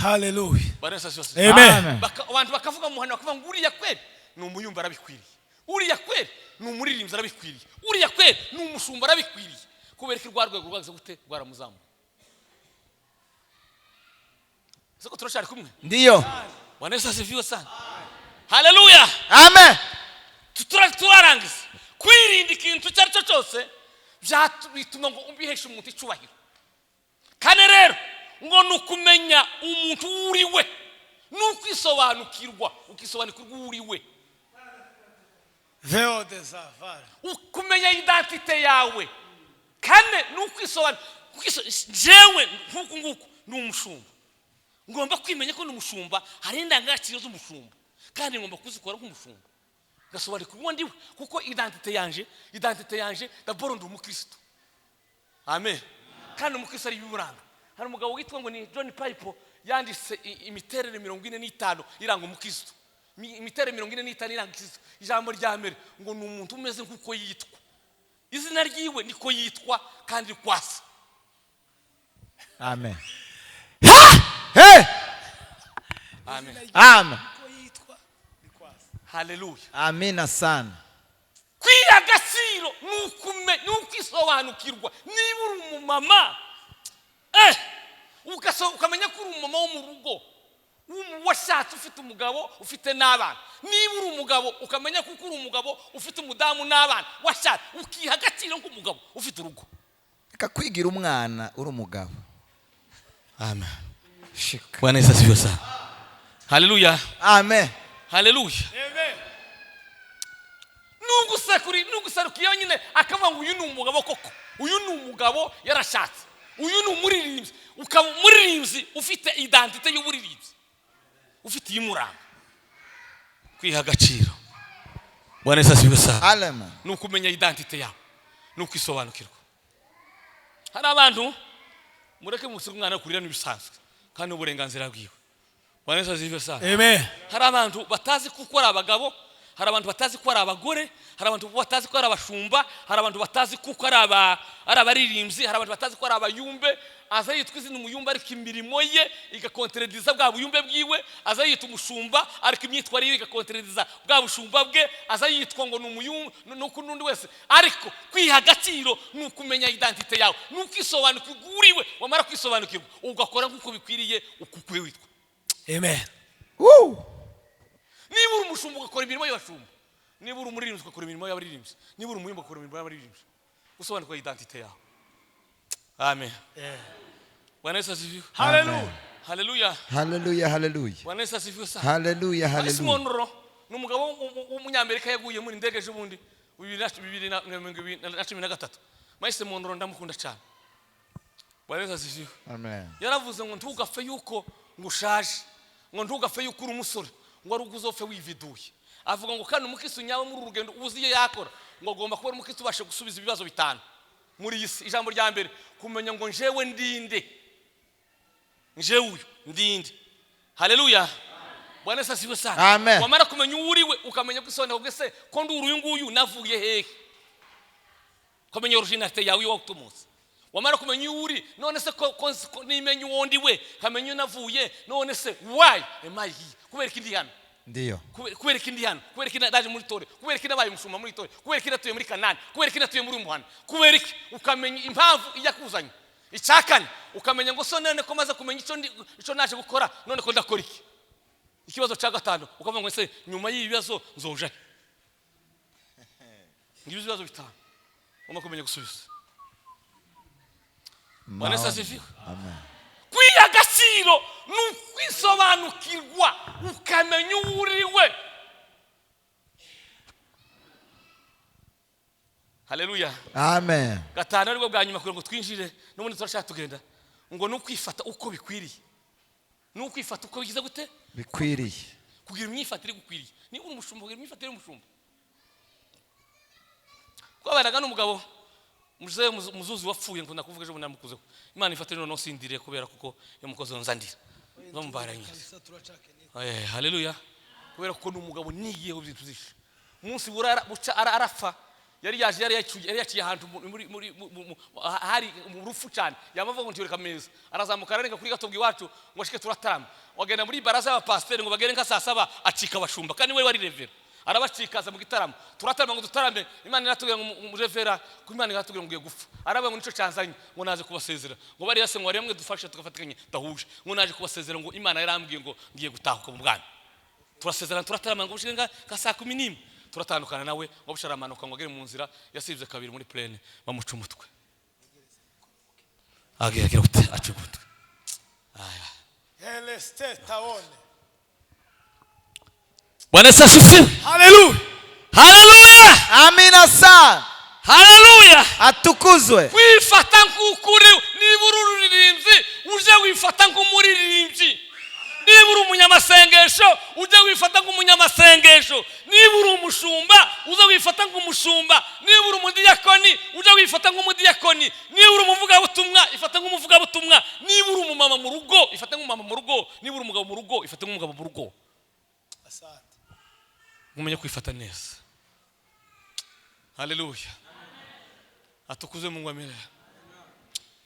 Haleluya. Bwana Yesu asifiwe. Amen. Amen. Abantu bakavuga mu muhanda, bakavuga ngo uriya kweri ni umuyumba arabikwiriye, uriya kweri ni umuririmbyi arabikwiriye, uriya kweri ni umushumba arabikwiriye. Kubera ko rwa rwego rwagize gute? Rwaramuzamura. Siko turacyari kumwe? Ndiyo. Bwana Yesu asifiwe sana. Haleluya. Amen. Turarangiza. Kwirinda ikintu icyo ari cyo cyose bituma ngo ubiheshe umuntu icyubahiro. Kane rero, ngo ni ukumenya umuntu uwo uri we, ni ukwisobanukirwa, ukisobanukirwa uwo uri we. Veo des avars. Kumenya identité yawe. Kane ni ukwisobanura. Jewe nk'uku nguku ni umushumba, ngomba kwimenya ko ni umushumba. Hari indangagaciro z'umushumba kandi ngomba kuzikora nk'umushumba, ngasobanukirwa uwo ndiwe, kuko identité yanje d'abord ndi umukristo. Amen. Kandi umukristo ari ibimuranga. Hari umugabo witwa ngo ni John Piper, yanditse imiterere 45 iranga umukristo. Imiterere 45 iranga Kristo. Ijambo rya mbere ngo ni umuntu umeze nk'uko yitwa, izina ryiwe niko yitwa kandi kwasa. Amen. Hey! Amen. Amen. Uko yitwa ni kwasa. Haleluya. Amina sana. Kwiha agaciro ni ukwisobanukirwa. Niba uri umumama, ukamenya ko uri umumama wo mu rugo, washatse, ufite umugabo, ufite n'abana. Niba uri umugabo, ukamenya ko uri umugabo ufite umudamu n'abana, washatse, ukiha agaciro nk'umugabo ufite urugo. Reka kwigira umwana uri umugabo. Amen. Shika. Bwana Yesu asifiwe sana. Haleluya. Amen. Haleluya. Amen. Nugusekuri nuguserukiye nyine, akavuga ngo uyu ni umugabo koko, uyu ni umugabo yarashatse, uyu ni umuririmbyi, ukaba umuririmbyi ufite identité y'uburirimbyi, ufite iyimuranga. Kwiha agaciro, Bwana Yesu asifiwe sana, Amen. ni ukumenya identité yawe, ni ukwisobanukirwa. Hari abantu, mureke musiga umwana kurira n'ibisanzwe kandi n'uburenganzira bwiwe. Bwana Yesu asifiwe sana. Amen. Hari abantu batazi kuko ari abagabo, hari abantu batazi ko ari abagore, hari abantu batazi ko ari abashumba, hari abantu batazi kuko ari abaririmbyi, hari abantu batazi ko ari abayumbe. Aza yitwa izina umuyumbe, ariko imirimo ye igakonterediza bwa buyumbe bwiwe. Aza yitwa umushumba, ariko imyitwarire ye igakonterediza bwa bushumba bwe. Aza yitwa ngo ni umuyumbe nuko n'undi wese. Ariko kwiha agaciro ni ukumenya identité yawe, ni ukwisobanukirwa uriwe. Wamara kwisobanukirwa, ugakora nk'uko bikwiriye uko ukwiye witwa. Amen. Woo! Niba uri umushumba, ugakora imirimo y'abashumba. Niba uri umuririmbyi, ugakora imirimo y'abaririmbyi. Niba uri umuyumba, ugakora imirimo y'abaririmbyi. Gusobanukirwa identité yawe. Amen. Bwana Yesu asifiwe. Hallelujah. Haleluya. Haleluya, haleluya. Bwana Yesu asifiwe sana. Haleluya, Miles haleluya. Monroe ni umugabo w'umunyamerika yaguye muri ndege ejo bundi 2013. Miles Monroe ndamukunda cyane. Bwana Yesu asifiwe. Amen. Yaravuze ngo ntugapfe yuko ngo ushaje, ngo ntugapfe yuko uri umusore, ngo ari uzopfe wividuye. Avuga ngo kandi umukristo nyawe muri uru rugendo uzi iyo yakora, ngo agomba kuba ari umukristo ubasha gusubiza ibibazo bitanu muri iyi si. Ijambo rya mbere, kumenya ngo njewe ndinde, njewe uyu ndinde. Haleluya. Bwana Yesu asifiwe sana. Amen. Wamara kumenya uwo uriwe, ukamenya kwisobanura ubwe: se ko ndi uyu nguyu, navuye hehe? Ukamenya originalité yawe, iyo watumutse. Wamara kumenya uwo uri, none se ko nimenya uwo ndi we, nkamenya iyo navuye, none se why am I here? Kubera iki ndi hano? Ndiyo. Kubera iki ndi hano? Kubera iki naje muri tore? Kubera iki nabaye umushumba muri tore? Kubera iki natuye muri Kanani? Kubera iki natuye muri uyu muhanda? Kubera iki? Ukamenya impamvu ijya kuzanye. Icya kane, ukamenya ngo so none ko maze kumenya icyo icyo naje gukora, none ko ndakora iki? Ikibazo cya gatanu, ukavuga ngo ese nyuma y'ibi bibazo nzoja he? Ngibi ibibazo bitanu ugomba kumenya gusubiza. Bwana Yesu asifiwe. Amen. Kwiha agaciro ni ukwisobanukirwa, ukamenya uwo uri we. Haleluya. Amen. Gatanu, aribwo bwa nyuma kugira ngo twinjire, n'ubundi turashaka tugenda, ngo ni ukwifata uko bikwiriye. Ni ukwifata uko bigize gute? Bikwiriye. Kugira imyifatire igukwiriye. Niba uri umushumba, kugira imyifatire y'umushumba. Twabanaga n'umugabo muzehe muzuzi wapfuye, ngo ndakuvuga ejo bundi namukuzeho. Imana ifatire noneho sindire, kubera kuko iyo mukozi nzandira bamubaranye. Kabisa turacakeneye. Haleluya. Kubera ko ni umugabo nigiyeho ibintu byinshi. Umunsi burara buca arapfa, yari yaje, yari yaciye ahantu muri muri hari mu rufu cyane, yamavuga ngo ntiyoreka meza, arazamuka, ararenga kuri Gatobwe iwacu ngo ashike turatarama, wagenda muri baraza y'abapasiteri ngo bagere nka saa 7, acika abashumba kandi we wari révérend, arabacika, aza mu gitaramo, turatarama ngo dutarame. Imana iratubwira ngo murevera ko Imana iratubwira ngo ugiye gupfa. Aravuga ngo nico cyanzanye, ngo naje kubasezera, ngo bariya se ngo bari bamwe dufashe tugafatikanye dahuje, ngo naje kubasezera, ngo Imana yarambwiye ngo ngiye gutahuka mu bwami. Turasezerana, turatarama ngo bushike nka saa 11, turatandukana nawe, ngo bushara aramanuka ngo agere mu nzira, yasibye kabiri muri plane, bamuca umutwe. Agira gute? Aca umutwe. Aya. Heleste taone. Bwana Yesu asifiwe. Haleluya. Haleluya. Amina sana. Haleluya. Atukuzwe. Kwifata nk'uko uri. Niba uri ururirimbyi, uje wifata nk'umuririmbyi. Niba uri umunyamasengesho, ujye wifata nk'umunyamasengesho. Niba uri umushumba, uze wifata nk'umushumba. Niba uri umudiyakoni, ujye wifata nk'umudiyakoni. Niba uri umuvugabutumwa, ifata nk'umuvugabutumwa. Niba uri umumama mu rugo, ifata nk'umumama mu rugo. Niba uri umugabo mu rugo, ifata nk'umugabo mu rugo. Asante. Mumenye kwifata neza. Haleluya, atukuzwe Mungu wa milele.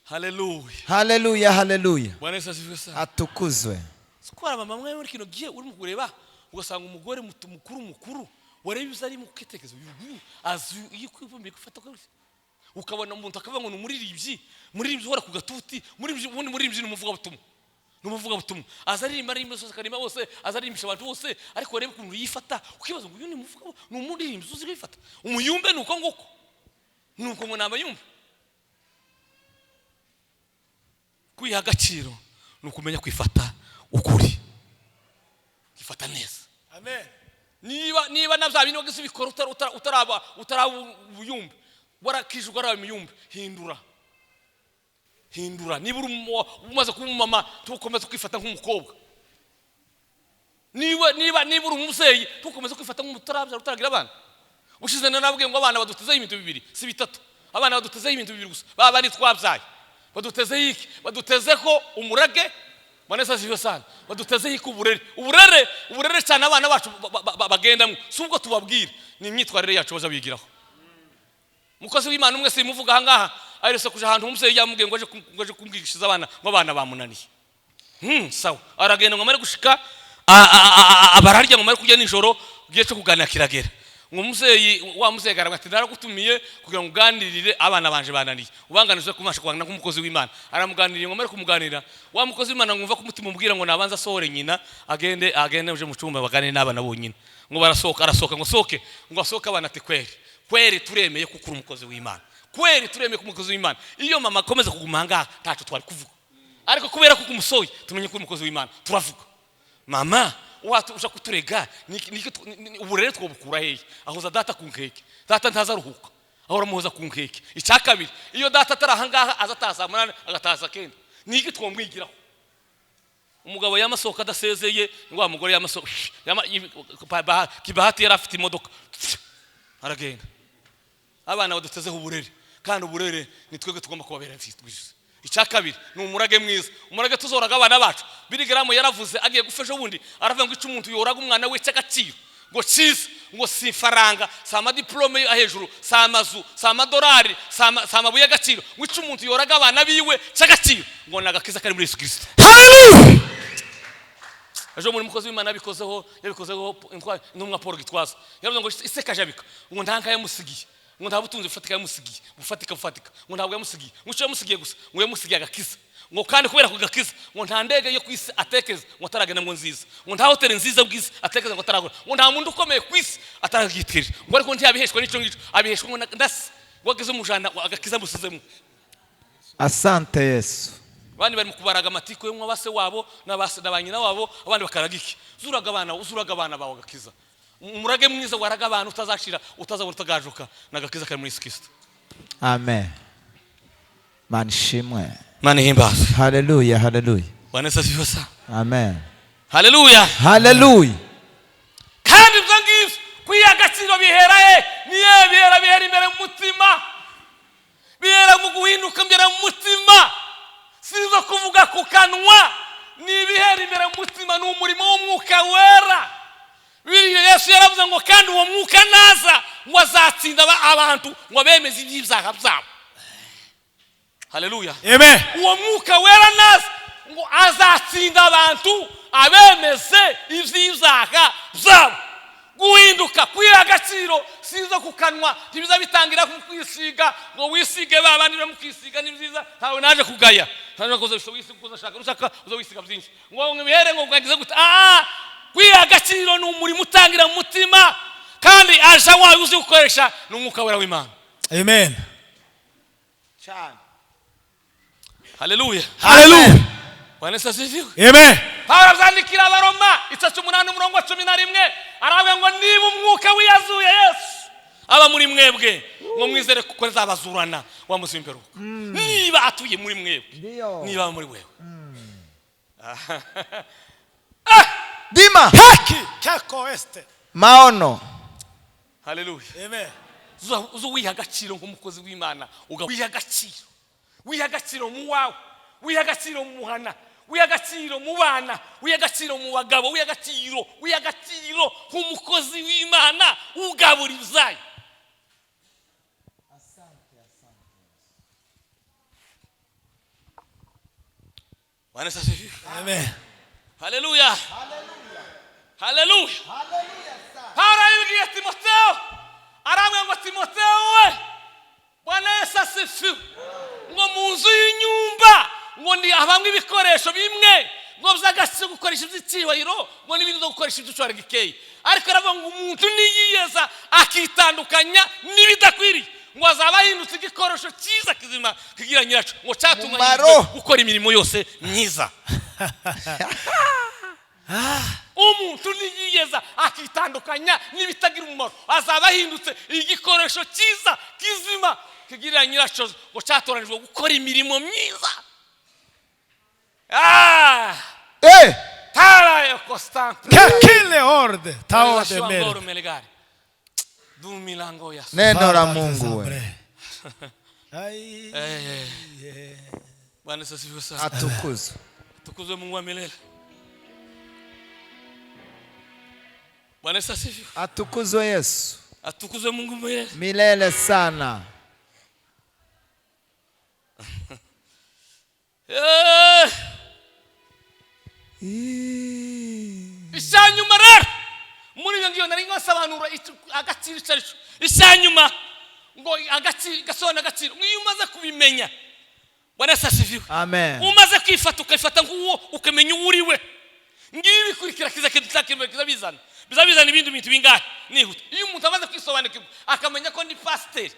Haleluya. Haleluya, haleluya. Bwana Yesu asifiwe sana. Atukuzwe. Sikora mama mwe muri kino gihe urimo kureba, ugasanga umugore mukuru mukuru, wareba ibyo ari mu kwitekerezo, uyu azi iyo kwivumbi gufata ko, ukabona umuntu akavuga ngo ni umuririmbyi, muririmbyi uhora ku gatuti, muririmbyi ubundi muririmbyi ni umuvugabutumwa, ni umuvugabutumwa, aza aririmba, aririmba zose, akaririmba bose, aza aririmbyisha abantu bose, ariko wareba ukuntu yifata ukibaza ngo uyu ni umuvuga, ni umuririmbyi uzi kwifata? Umuyumbe ni uko nguko, ni uko ngo ni abayumbe. Kwiha agaciro ni ukumenya kwifata ukuri, kwifata neza. Amen. Niba na bya bintu wagize ubikora utaraba ubuyumbe, warakijwe waraba imiyumbe, hindura, hindura. Niba uri umaze kuba umumama, ntukomeze kwifata nk'umukobwa. Niba uri umubyeyi, ntukomeze kwifata nk'umutarabyara, utaragira abana. Ushize narabwiye ngo abana badutezeho ibintu bibiri, si bitatu. Abana badutezeho ibintu bibiri gusa, baba bari twabyaye badutezeho iki? Badutezeho umurage. Bwana Yesu asifiwe sana. Badutezeho iki? Uburere, uburere, uburere cyane abana bacu bagendamo, si ubwo tubabwira, ni imyitwarire yacu baza bigiraho. Umukozi w'Imana umwe simuvuga aha ngaha, aherutse kuja ahantu umubyeyi yamubwiye ngo aje kumwigishiriza abana, ngo abana bamunaniye. Sawa, aragenda ngo amare gushika, bararya, ngo amare kurya nijoro, igihe cyo kuganira kiragera. Ngo umubyeyi wa mubyeyi aravuga ati naragutumiye kugira ngo uganirire abana banje bananiye, ubanganije kumasha kwangana nk'umukozi w'Imana. Aramuganiriye, ngo amare kumuganira, wa mukozi w'Imana ngumva ko umutima umubwira ngo nabanza asohore nyina, agende uje mu cyumba baganire n'abana bonyine. Ngo barasohoka, arasohoka, ngo sohoke, ngo asohoke abana ati kweri kweri turemeye kuko uri umukozi w'Imana, kweri turemeye ko umukozi w'Imana. Iyo mama akomeza kuguma aha ngaha ntacyo twari kuvuga, ariko kubera ko umusohoye tumenye ko uri umukozi w'Imana turavuga. Mama uja kuturega uburere twobukura hehe? Ahoza data ku nkeke, data ntazaruhuka, ahora amuhoza ku nkeke. Icya kabiri, iyo data atari aha ngaha aza ataha saa 8 agataha saa 9, niki twomwigiraho? Umugabo yamasohoka adasezeye, ngo wa mugore yamasohoka, Kibahati yari afite imodoka aragenda. Abana badutezeho uburere, kandi uburere ni twebwe tugomba kubabera bwiza. Icya kabiri ni umurage mwiza, umurage tuzoraga abana bacu. Billy Graham yaravuze agiye gupfa ejo bundi, aravuga ngo icyo umuntu yoraga umwana we cy'agaciro, ngo cyiza, ngo si ifaranga, si amadiplome yo hejuru, si amazu, si amadolari, si amabuye y'agaciro, ngo icyo umuntu yoraga abana biwe cy'agaciro, ngo ni agakiza kari muri Yesu Kristo. Haleluya. Ejo muri mukozi w'Imana yabikozeho intumwa Paul Gitwaza yaravuze ngo isekajabika, ngo nta nka yamusigiye, ngo nta butunzi bufatika yamusigiye, bufatika bufatika, ngo ntabwo yamusigiye, ngo icyo yamusigiye gusa ngo yamusigiye agakiza, ngo kandi kubera ku gakiza ngo nta ndege yo ku isi atekereza ngo ataragenda ngo nziza, ngo nta hoteli nziza bw'isi atekereza ngo ataragura, ngo nta muntu ukomeye ku isi ataragitira, ngo ariko ntiyabiheshwa n'icyo ngicyo, abiheshwa ngo ndasi ngo ageze umujana agakiza musizemo. Asante Yesu. Abandi bari mu kubaraga amatiko yo mwabase wabo n'abase na banyina wabo, abandi bakaraga iki? Zuraga abana, uzuraga abana bawe agakiza. Umurage mwiza waraga abantu utazashira, utazabura, utagajuka, n'agakiza kari muri Yesu Kristo. Amen. Mana ishimwe. Mana ihimbaze. Haleluya, haleluya. Bwana Yesu asifiwe sana. Amen. Haleluya. Haleluya. Kandi ibyo ngibyo kwiha agaciro bihera he? Niye bihera, bihera imbere mu mutima, bihera mu guhinduka imbere mu mutima, sizo kuvuga ku kanwa, ni ibihera imbere mu mutima, ni umurimo w'umwuka wera. Biriya Yesu yaravuze ngo kandi uwo mwuka naza ngo azatsinda abantu ngo abemeze iby'ibyaha byabo. Haleluya. Amen. Uwo mwuka wera naza ngo azatsinda abantu abemeze iby'ibyaha byabo. Guhinduka, kwiha agaciro sizo ku kanwa, ntibiza bitangira ku kwisiga ngo wisige ba bandi no kwisiga ni byiza, ntawe naje kugaya, ntaje kuza wisiga uko ushaka, ushaka uza wisiga byinshi ngo ngibihere ngo ngize gute. Kwiha agaciro ni umurimo utangira mu mutima, kandi aja wawe uzi gukoresha ni umwuka wera w'Imana. Amen. Cyane. Haleluya. Haleluya. Bwana Yesu asifiwe. Amen. Pawulo abyandikira Abaroma itatu umunani umurongo wa 11, aravuga ngo niba umwuka wiyazuye Yesu aba muri mwebwe, ngo mwizere kuko azabazurana wa munsi w'imperuka. Niba atuye muri mwebwe, niba muri wewe. Dima. Haki kako este. Maono. Haleluya. Amen. Uzo wiha agaciro nk'umukozi w'Imana, wiha agaciro. Wiha agaciro mu wawe, wiha agaciro mu muhana, Wiha agaciro mu bana, wiha agaciro mu bagabo, wiha agaciro, wiha agaciro nk'umukozi w'Imana ugabura ibyayo. Bwana Yesu asifiwe. Amen. Haleluya, haleluya. Pawulo yabibwiye Timoteyo, arambwira ngo: "Timoteyo we, Bwana Yesu asifiwe, ngo mu nzu y'inyumba ngo ni habamo ibikoresho bimwe ngo by'agaciro gukoresha iby'icyubahiro, ngo n'ibindi byo gukoresha iby'ushobora gikeye. Ariko aravuga ngo umuntu niyiyeza akitandukanya n'ibidakwiriye, ngo azaba ahindutse igikoresho cyiza kizima kigira nyiracyo, ngo cyatunganyijwe Mumaro. gukora imirimo yose myiza." Umuntu niyiyeza akitandukanya n'ibitagira umumaro, azaba ahindutse igikoresho cyiza kizima kigirira nyiracyo, ngo cyatoranijwe gukora imirimo myiza. Ah! Eh! Tarayo constante. Kile orde taode mere. Melegari dumilango ya Neno la Mungu we. Ai. Eh, Bwana Yesu asifiwe sana. Atukuzwe. Tukuzwe Mungu wa milele. Bwana Yesu asifiwe. Atukuzwe Yesu. Atukuzwe Mungu milele. Milele sana. Eh! Icyanyuma rero muri iyo ngiyo nari nkasobanura agaciro icyo ari cyo. Icyanyuma ngo agaciro gasobanura agaciro, iyo umaze kubimenya, Bwana Yesu asifiwe, Amen. umaze kwifata, ukifata nk'uwo, ukamenya uwo uri we, ngibi bikurikira kiza kiza bizana, biza bizana ibindi bintu bingahe? Nihuta. Iyo umuntu amaze kwisobanukirwa, akamenya ko ndi pasiteri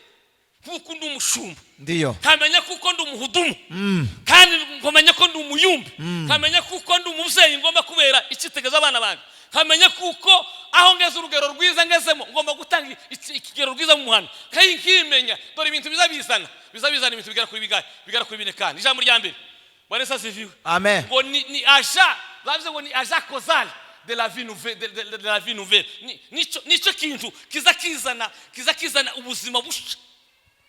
nk'uko ndi umushumba, Ndiyo. nkamenya kuko ndi umuhudumu, kandi nkamenya ko ndi umuyumbi, nkamenya kuko ndi umubyeyi ngomba kubera icyitegererezo abana banjye, nkamenya kuko aho ngeze urugero rwiza ngezemo ngomba gutanga ikigero rwiza mu muhanda, kandi nkimenya. Dore ibintu biza bizana, biza bizana ibintu bigera kuri bigahe? Bigera kuri bine. Kandi ijambo rya mbere, Bwana Yesu asifiwe, Amen. ngo ni agent, bavuze ngo ni agent causal de la vie nouvelle, de la vie nouvelle. Nico kintu kiza kizana, kiza kizana ubuzima busha.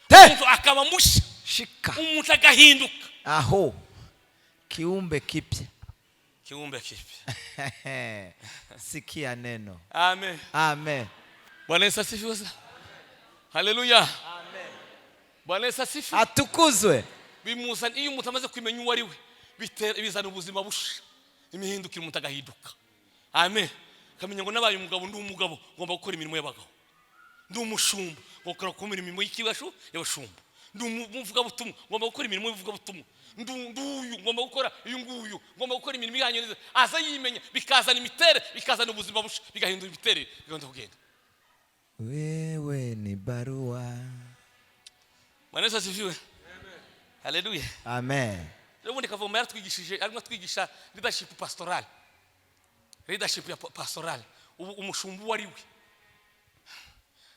Te. Umuntu akaba musha. Shika. Umuntu agahinduka. Aho. Kiumbe kipya. Kiumbe kipya. Sikia neno. Amen. Amen. Bwana Yesu asifiwe sana. Haleluya, Bwana Yesu asifiwe. Atukuzwe. Bimuzana, iyo umuntu amaze kumenya uwo ari we, bizana ubuzima busha, imihindukire, umuntu agahinduka. Amen. Akamenya ngo nabaye umugabo, ndi umugabo, ngomba gukora imirimo y'abagabo. Ndi umushumba, ngomba gukora imirimo y'ikibashu y'abashumba. Ndi umuvugabutumwa, ngomba gukora imirimo y'ubuvugabutumwa. Ndi uyu, ngomba gukora uyu nguyu, ngomba gukora imirimo yanyu neza. Aza yimenya, bikazana imiterere, bikazana ubuzima busha, bigahindura imiterere, bigahindura kugenda. Wewe ni barua. Bwana Yesu asifiwe. Haleluya. Amen. Rero ubundi Kavoma yaratwigishije, arimo atwigisha leadership pastoral, leadership ya pastoral, ubu umushumba uwo ari we.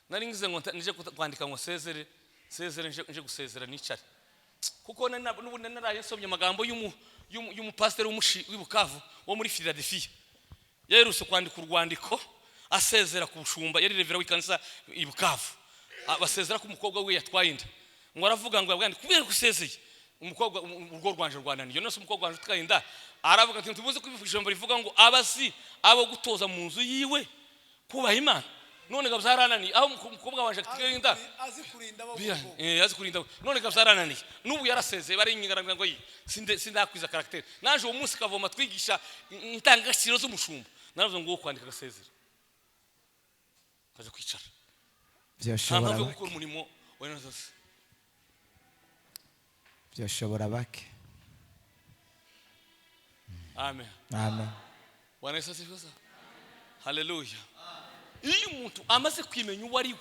Nari ngize ngo nije kwandika ngo sezere, sezere, nje gusezera nicare, kuko n'ubundi naraye nsomye amagambo y'umupasiteri w'i Bukavu wo muri Philadelphia. Yaherutse kwandika urwandiko asezera ku bushumba, yari reverend w'ikanisa i Bukavu. Basezera ko umukobwa we yatwaye inda. Ngo aravuga ngo yabwandi kubera ko usezeye umukobwa, urugo rwanje rwananiye. None se umukobwa wanje utwaye inda? Aravuga ati: "Ntibuze kubivuga ijambo rivuga ngo abazi abo gutoza mu nzu yiwe kubaha Imana. None ngo byarananiye aho umukobwa wanje atwaye inda." Azi kurinda abo. Azi kurinda. None ngo byarananiye, n'ubu yarasezeye. Barinyigaragara ngo yi sindakwiza caractère. Naje uwo munsi Kavoma twigisha indangagaciro z'umushumba, naravuze ngo uwo kwandika agasezera kaje kwicara, nta Vyoshobora mpamvu yo bake. gukora umurimo wa zose. Vyoshobora bake. Amen. Amen. Bwana Yesu asifiwe sana. Haleluya. Iyo umuntu amaze kwimenya uwo ari we,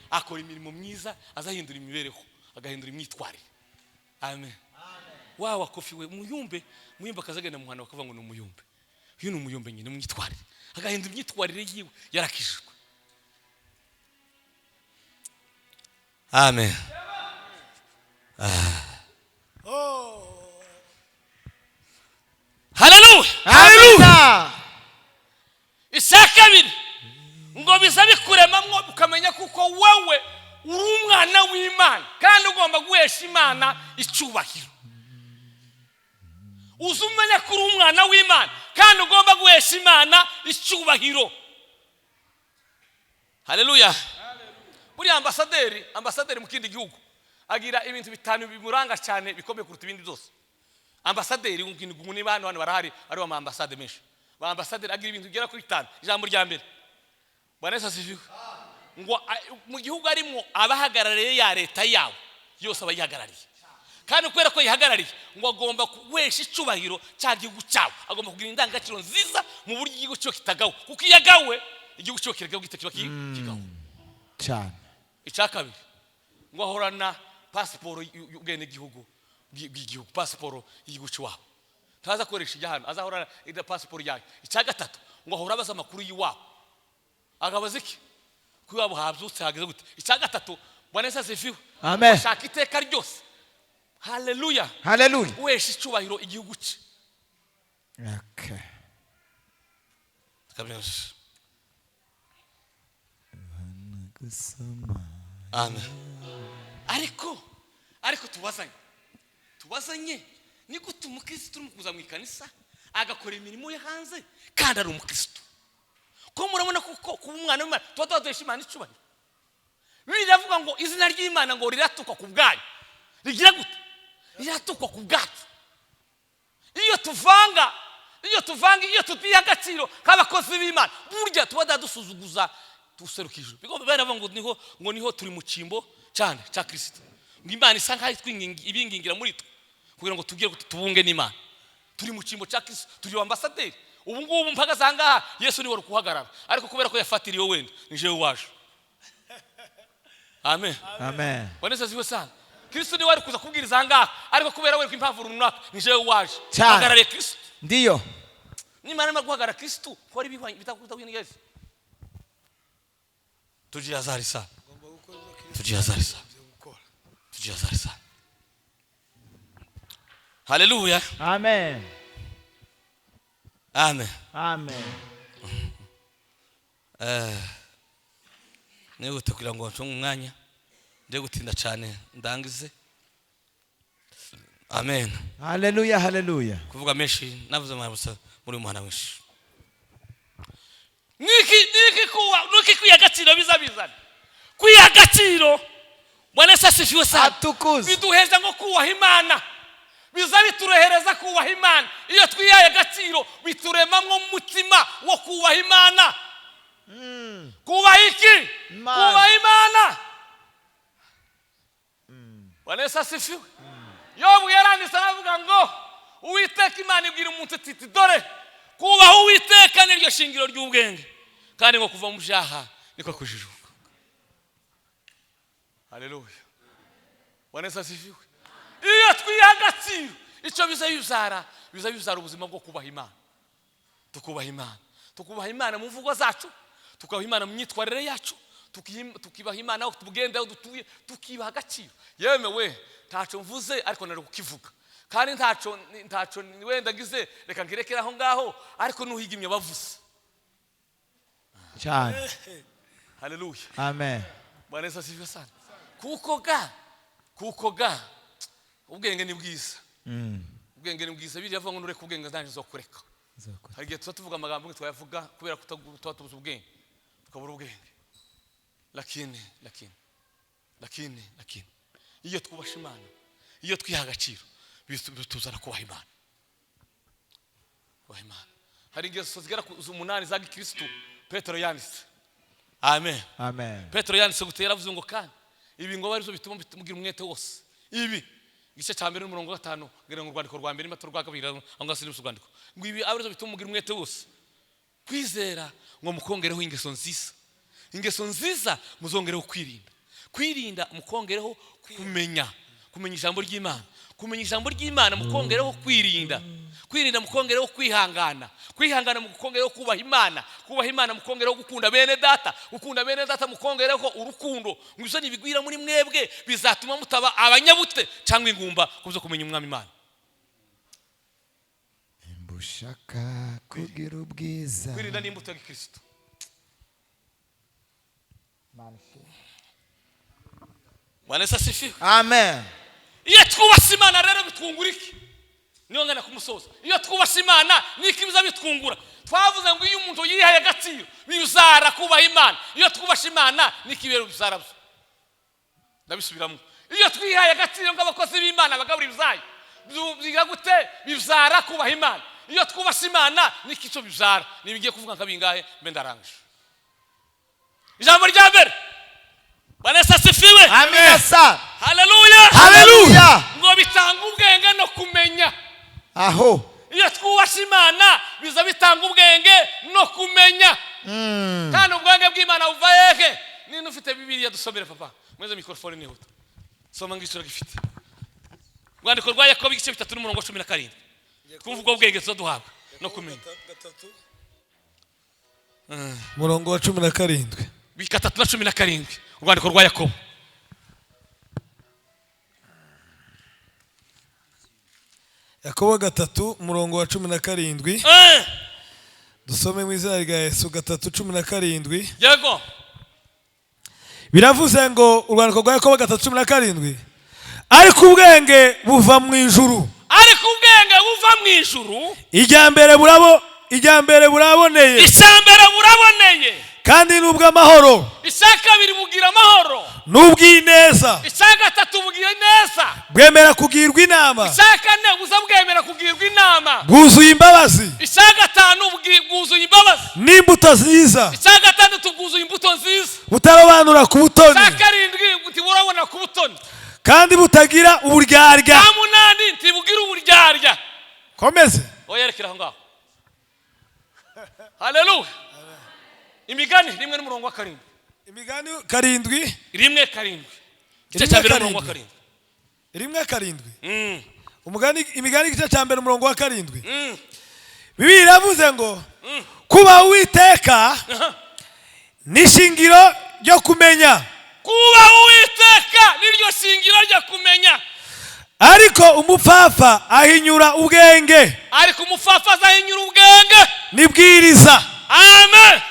akora imirimo myiza, azahindura imibereho, agahindura imyitwarire. Amen. Wa wakofi we muyumbe, muyumbe akazagenda muhana bakavuga ngo ni umuyumbe, uyu ni umuyumbe nyine mu myitwarire, agahindura imyitwarire yiwe, yarakijijwe. Amen. Oh. Haleluya. Amina. Icya kabiri ngo biza bikuremamwo ukamenya kuko wowe uri umwana w'Imana kandi ugomba guhesha Imana icyubahiro. Uzi umenya ko uri umwana w'Imana kandi ugomba guhesha Imana icyubahiro. Haleluya. Buriya ambasaderi mu kindi gihugu agira ibintu bitanu bimuranga cyane bikomeye kuruta ibindi byose. Ambasaderi niba hano barahari ari ama ambasade menshi, ba ambasaderi agira ibintu bigera kuri bitanu. Ijambo rya mbere, Bwana Yesu asifiwe, ngo mu gihugu arimo abahagarariye ya leta yawe yose abayihagarariye, kandi kubera ko yihagarariye ngo agomba guhesha icyubahiro cya gihugu cyawe, agomba kugira indangagaciro nziza mu buryo igihugu cyo kitagawe, kuko iyo agawe igihugu cyo kiragawe gite kiba kigawe cyane. Icya kabiri, ngo ahorana pasiporo y'ubwenegihugu bw'igihugu, pasiporo y'igihugu cy'iwabo, ntaza akoresha ijya hano, azahorana ida pasiporo yayo. Icya gatatu, ngo ahora abaza amakuru y'iwabo, akabaza iki ko iwabo habyutse hageze gute. Icya gatatu, Bwana Yesu asifiwe, Amen. ashaka iteka ryose, haleluya, Haleluya. uhesha icyubahiro igihugu cye. Okay. Kabisa. Gusoma. Amen. Ariko tubazanye ni gute umukristo urimo kuza mu ikanisa agakora imirimo ye hanze kandi ari umukristo? Ko murabona kuko kuba umwana w'Imana tuba twaduhesha Imana icyubahiro. Bibiliya iravuga ngo izina ry'Imana ngo riratukwa ku bwanyu. Rigira gute? Riratukwa ku bwacu. Iyo tuvanga, iyo tutiha agaciro nk'abakozi b'Imana, burya tuba dusuzuguza duserukije. Bigomba baravuga ngo niho turi mu cyimbo cyane cya Kristo, ngo Imana isa nkaho ibingingira muri twe kugira ngo tugere tubunge n'Imana. Turi mu cyimbo cya Kristo, turi ambasaderi. Ubu ngubu mpagaze aha ngaha, Yesu niwe wari kuhagarara, ariko kubera ko yafatiriwe wenda ni jewe waje. Amen. Amen. Bwana Yesu asifiwe sana. Kristo niwe wari kuza kubwiriza aha ngaha, ariko kubera we impamvu runaka ni jewe waje. Cyane. Hagarariye Kristo. Ndiyo. Nimara arimo guhagarara Kristo ko ari bihwanye bitakuta Yesu. Tujihazari sana. Tujihazari sana. Tujihazari sana. Haleluya. Amen. Amen. Amen. Nihute kugira ngo ncunge umwanya, nje gutinda cyane ndangize. Amen. Haleluya, haleluya. Kuvuga menshi navuze mwabusa muri umuhana mwinshi. Niki kuwa niki kwiha agaciro biza bizana. Kwiha agaciro, Bwana Yesu asifiwe sana. Atukuze. Biduheza ngo kubaha Imana. Biza biturehereza kubaha Imana. Iyo twihaye agaciro bituremamwo umutima wo kubaha Imana. Kubaha iki? Imana. Kubaha Imana. Bwana Yesu asifiwe. Yobu yaranditse aravuga ngo Uwiteka Imana ibwira umuntu iti dore kubaha Uwiteka niryo shingiro ry'ubwenge, kandi ngo kuva mu byaha niko kujijuka. Haleluya. Bwana Yesu asifiwe. Iyo twiha agaciro icyo biza bizara ubuzima bwo kubaha Imana. Tukubaha Imana, tukubaha Imana mu mvugo zacu, tukubaha Imana mu myitwarire yacu, tukibaha Imana aho tugenda, aho dutuye, tukibaha agaciro. Yemewe ntacyo mvuze ariko nari kukivuga, kandi ntacyo wenda ngize reka ngirekere aho ngaho, ariko nuhigimye bavuze cyane. Haleluya. Amen. Bwana Yesu asifiwe sana. Kuko ga ubwenge ni bwiza. Ubwenge ni bwiza, biriya avuga ngo nureka ubwenge nanjye nzokureka. Hari igihe tuba tuvuga amagambo twayavuga kubera tuba tubuze ubwenge, tukabura ubwenge. Lakini iyo twubasha Imana, iyo twiha agaciro, bituzana kubaha Imana. Kubaha Imana. Hari ingeso zigera ku 8 za Gikristo Petero yanditse. Amen. Amen. Petero yanditse gutera avuze ngo kandi ibi ngo barizo bituma mugira umwete wose. Ibi igice cya mbere n'umurongo wa 5 ngira ngo urwandiko rwa mbere n'amato rwa kabiri aho ngaho sinzi urwandiko. Ngo ibi abarizo bituma mugira umwete wose. Kwizera ngo mukongereho ingeso nziza. Ingeso nziza muzongereho kwirinda. Kwirinda mukongereho kumenya. Kumenya ijambo ry'Imana. Kumenya ijambo ry'Imana mukongereho kwirinda. Kwirinda mukongereho kwihangana. Kwihangana mukongereho kubaha Imana. Kubaha Imana mukongereho gukunda bene data. Gukunda bene data mukongereho urukundo. Ngo nibigwira muri mwebwe bizatuma mutaba abanyabute cyangwa ingumba kuzo kumenya umwami Imana. Mbushaka kugira ubwiza. Kwirinda ni imbuto ya Kristo. Bwana Yesu asifiwe. Amen. Iyo twubase Imana rero bitwungura iki? Niyo ngana ku musozo. Iyo twubasha Imana, niko ibiza bitwungura. Twavuze ngo iyo umuntu yihaye agaciro, bizara kubaha Imana. Iyo twubasha Imana, niko ibintu bizara byo. Ndabisubiramo: iyo twihaye agaciro nk'abakozi b'Imana bagabura ibyayo, biga gute? Bizara kubaha Imana. Iyo twubasha Imana, niko icyo bizara. Nibigiye kuvuga nka bingahe, mbe ndarangije. Ijambo rya mbere, Bwana Yesu asifiwe. Amina sana. Haleluya. Haleluya. Ngo bitanga ubwenge no kumenya. Aho. Iyo twubasha Imana, biza bitanga ubwenge no kumenya. Kandi ubwenge bw'Imana buva hehe? Ninde ufite Bibiliya? Dusomere, papa mweze mikorofone, nihuta, soma ngicyo gifite. Urwandiko rwa Yakobo, igice 3 n'umurongo wa 17, twumva ubwo bwenge tuza duhabwa no kumenya. Murongo wa 17. 3 na 17, urwandiko rwa Yakobo. Yakobo 3, umurongo wa 17. Dusome mu izina rya Yesu. 3:17. Yego. Biravuze ngo, urwandiko rwa Yakobo 3:17: ariko ubwenge buva mu ijuru, Ariko ubwenge buva mu ijuru, ijya mbere buraboneye, icya mbere buraboneye, kandi n'ubw'amahoro, icya kabiri bugira amahoro, n'ubw'ineza, icya gatatu bugira neza, bwemera kugirwa inama, icya kane buza bwemera kugirwa inama, bwuzuye imbabazi icya gatanu bwuzuye imbabazi n'imbuto nziza, icya gatandatu bwuzuye imbuto nziza, butarobanura ku butoni, icya karindwi ntiburabona ku butoni, kandi butagira uburyarya. Icya munani ntibugira uburyarya. Komeze. Oya, rekera aho ngaho. Haleluya. Imigani 1 n'umurongo wa 7. Imigani 7. 1:7, igice 1 cya mbere n'umurongo wa 7. 7. 1:7. Umugani, Imigani, igice cya mbere, umurongo wa 7. Bibiliya iravuze ngo kuba Uwiteka ni ishingiro ryo kumenya, Kubaha Uwiteka niryo shingiro ryo kumenya, ariko umupfapfa ahinyura ubwenge. Ariko umupfapfa azahinyura ubwenge. Nibwiriza. Amen,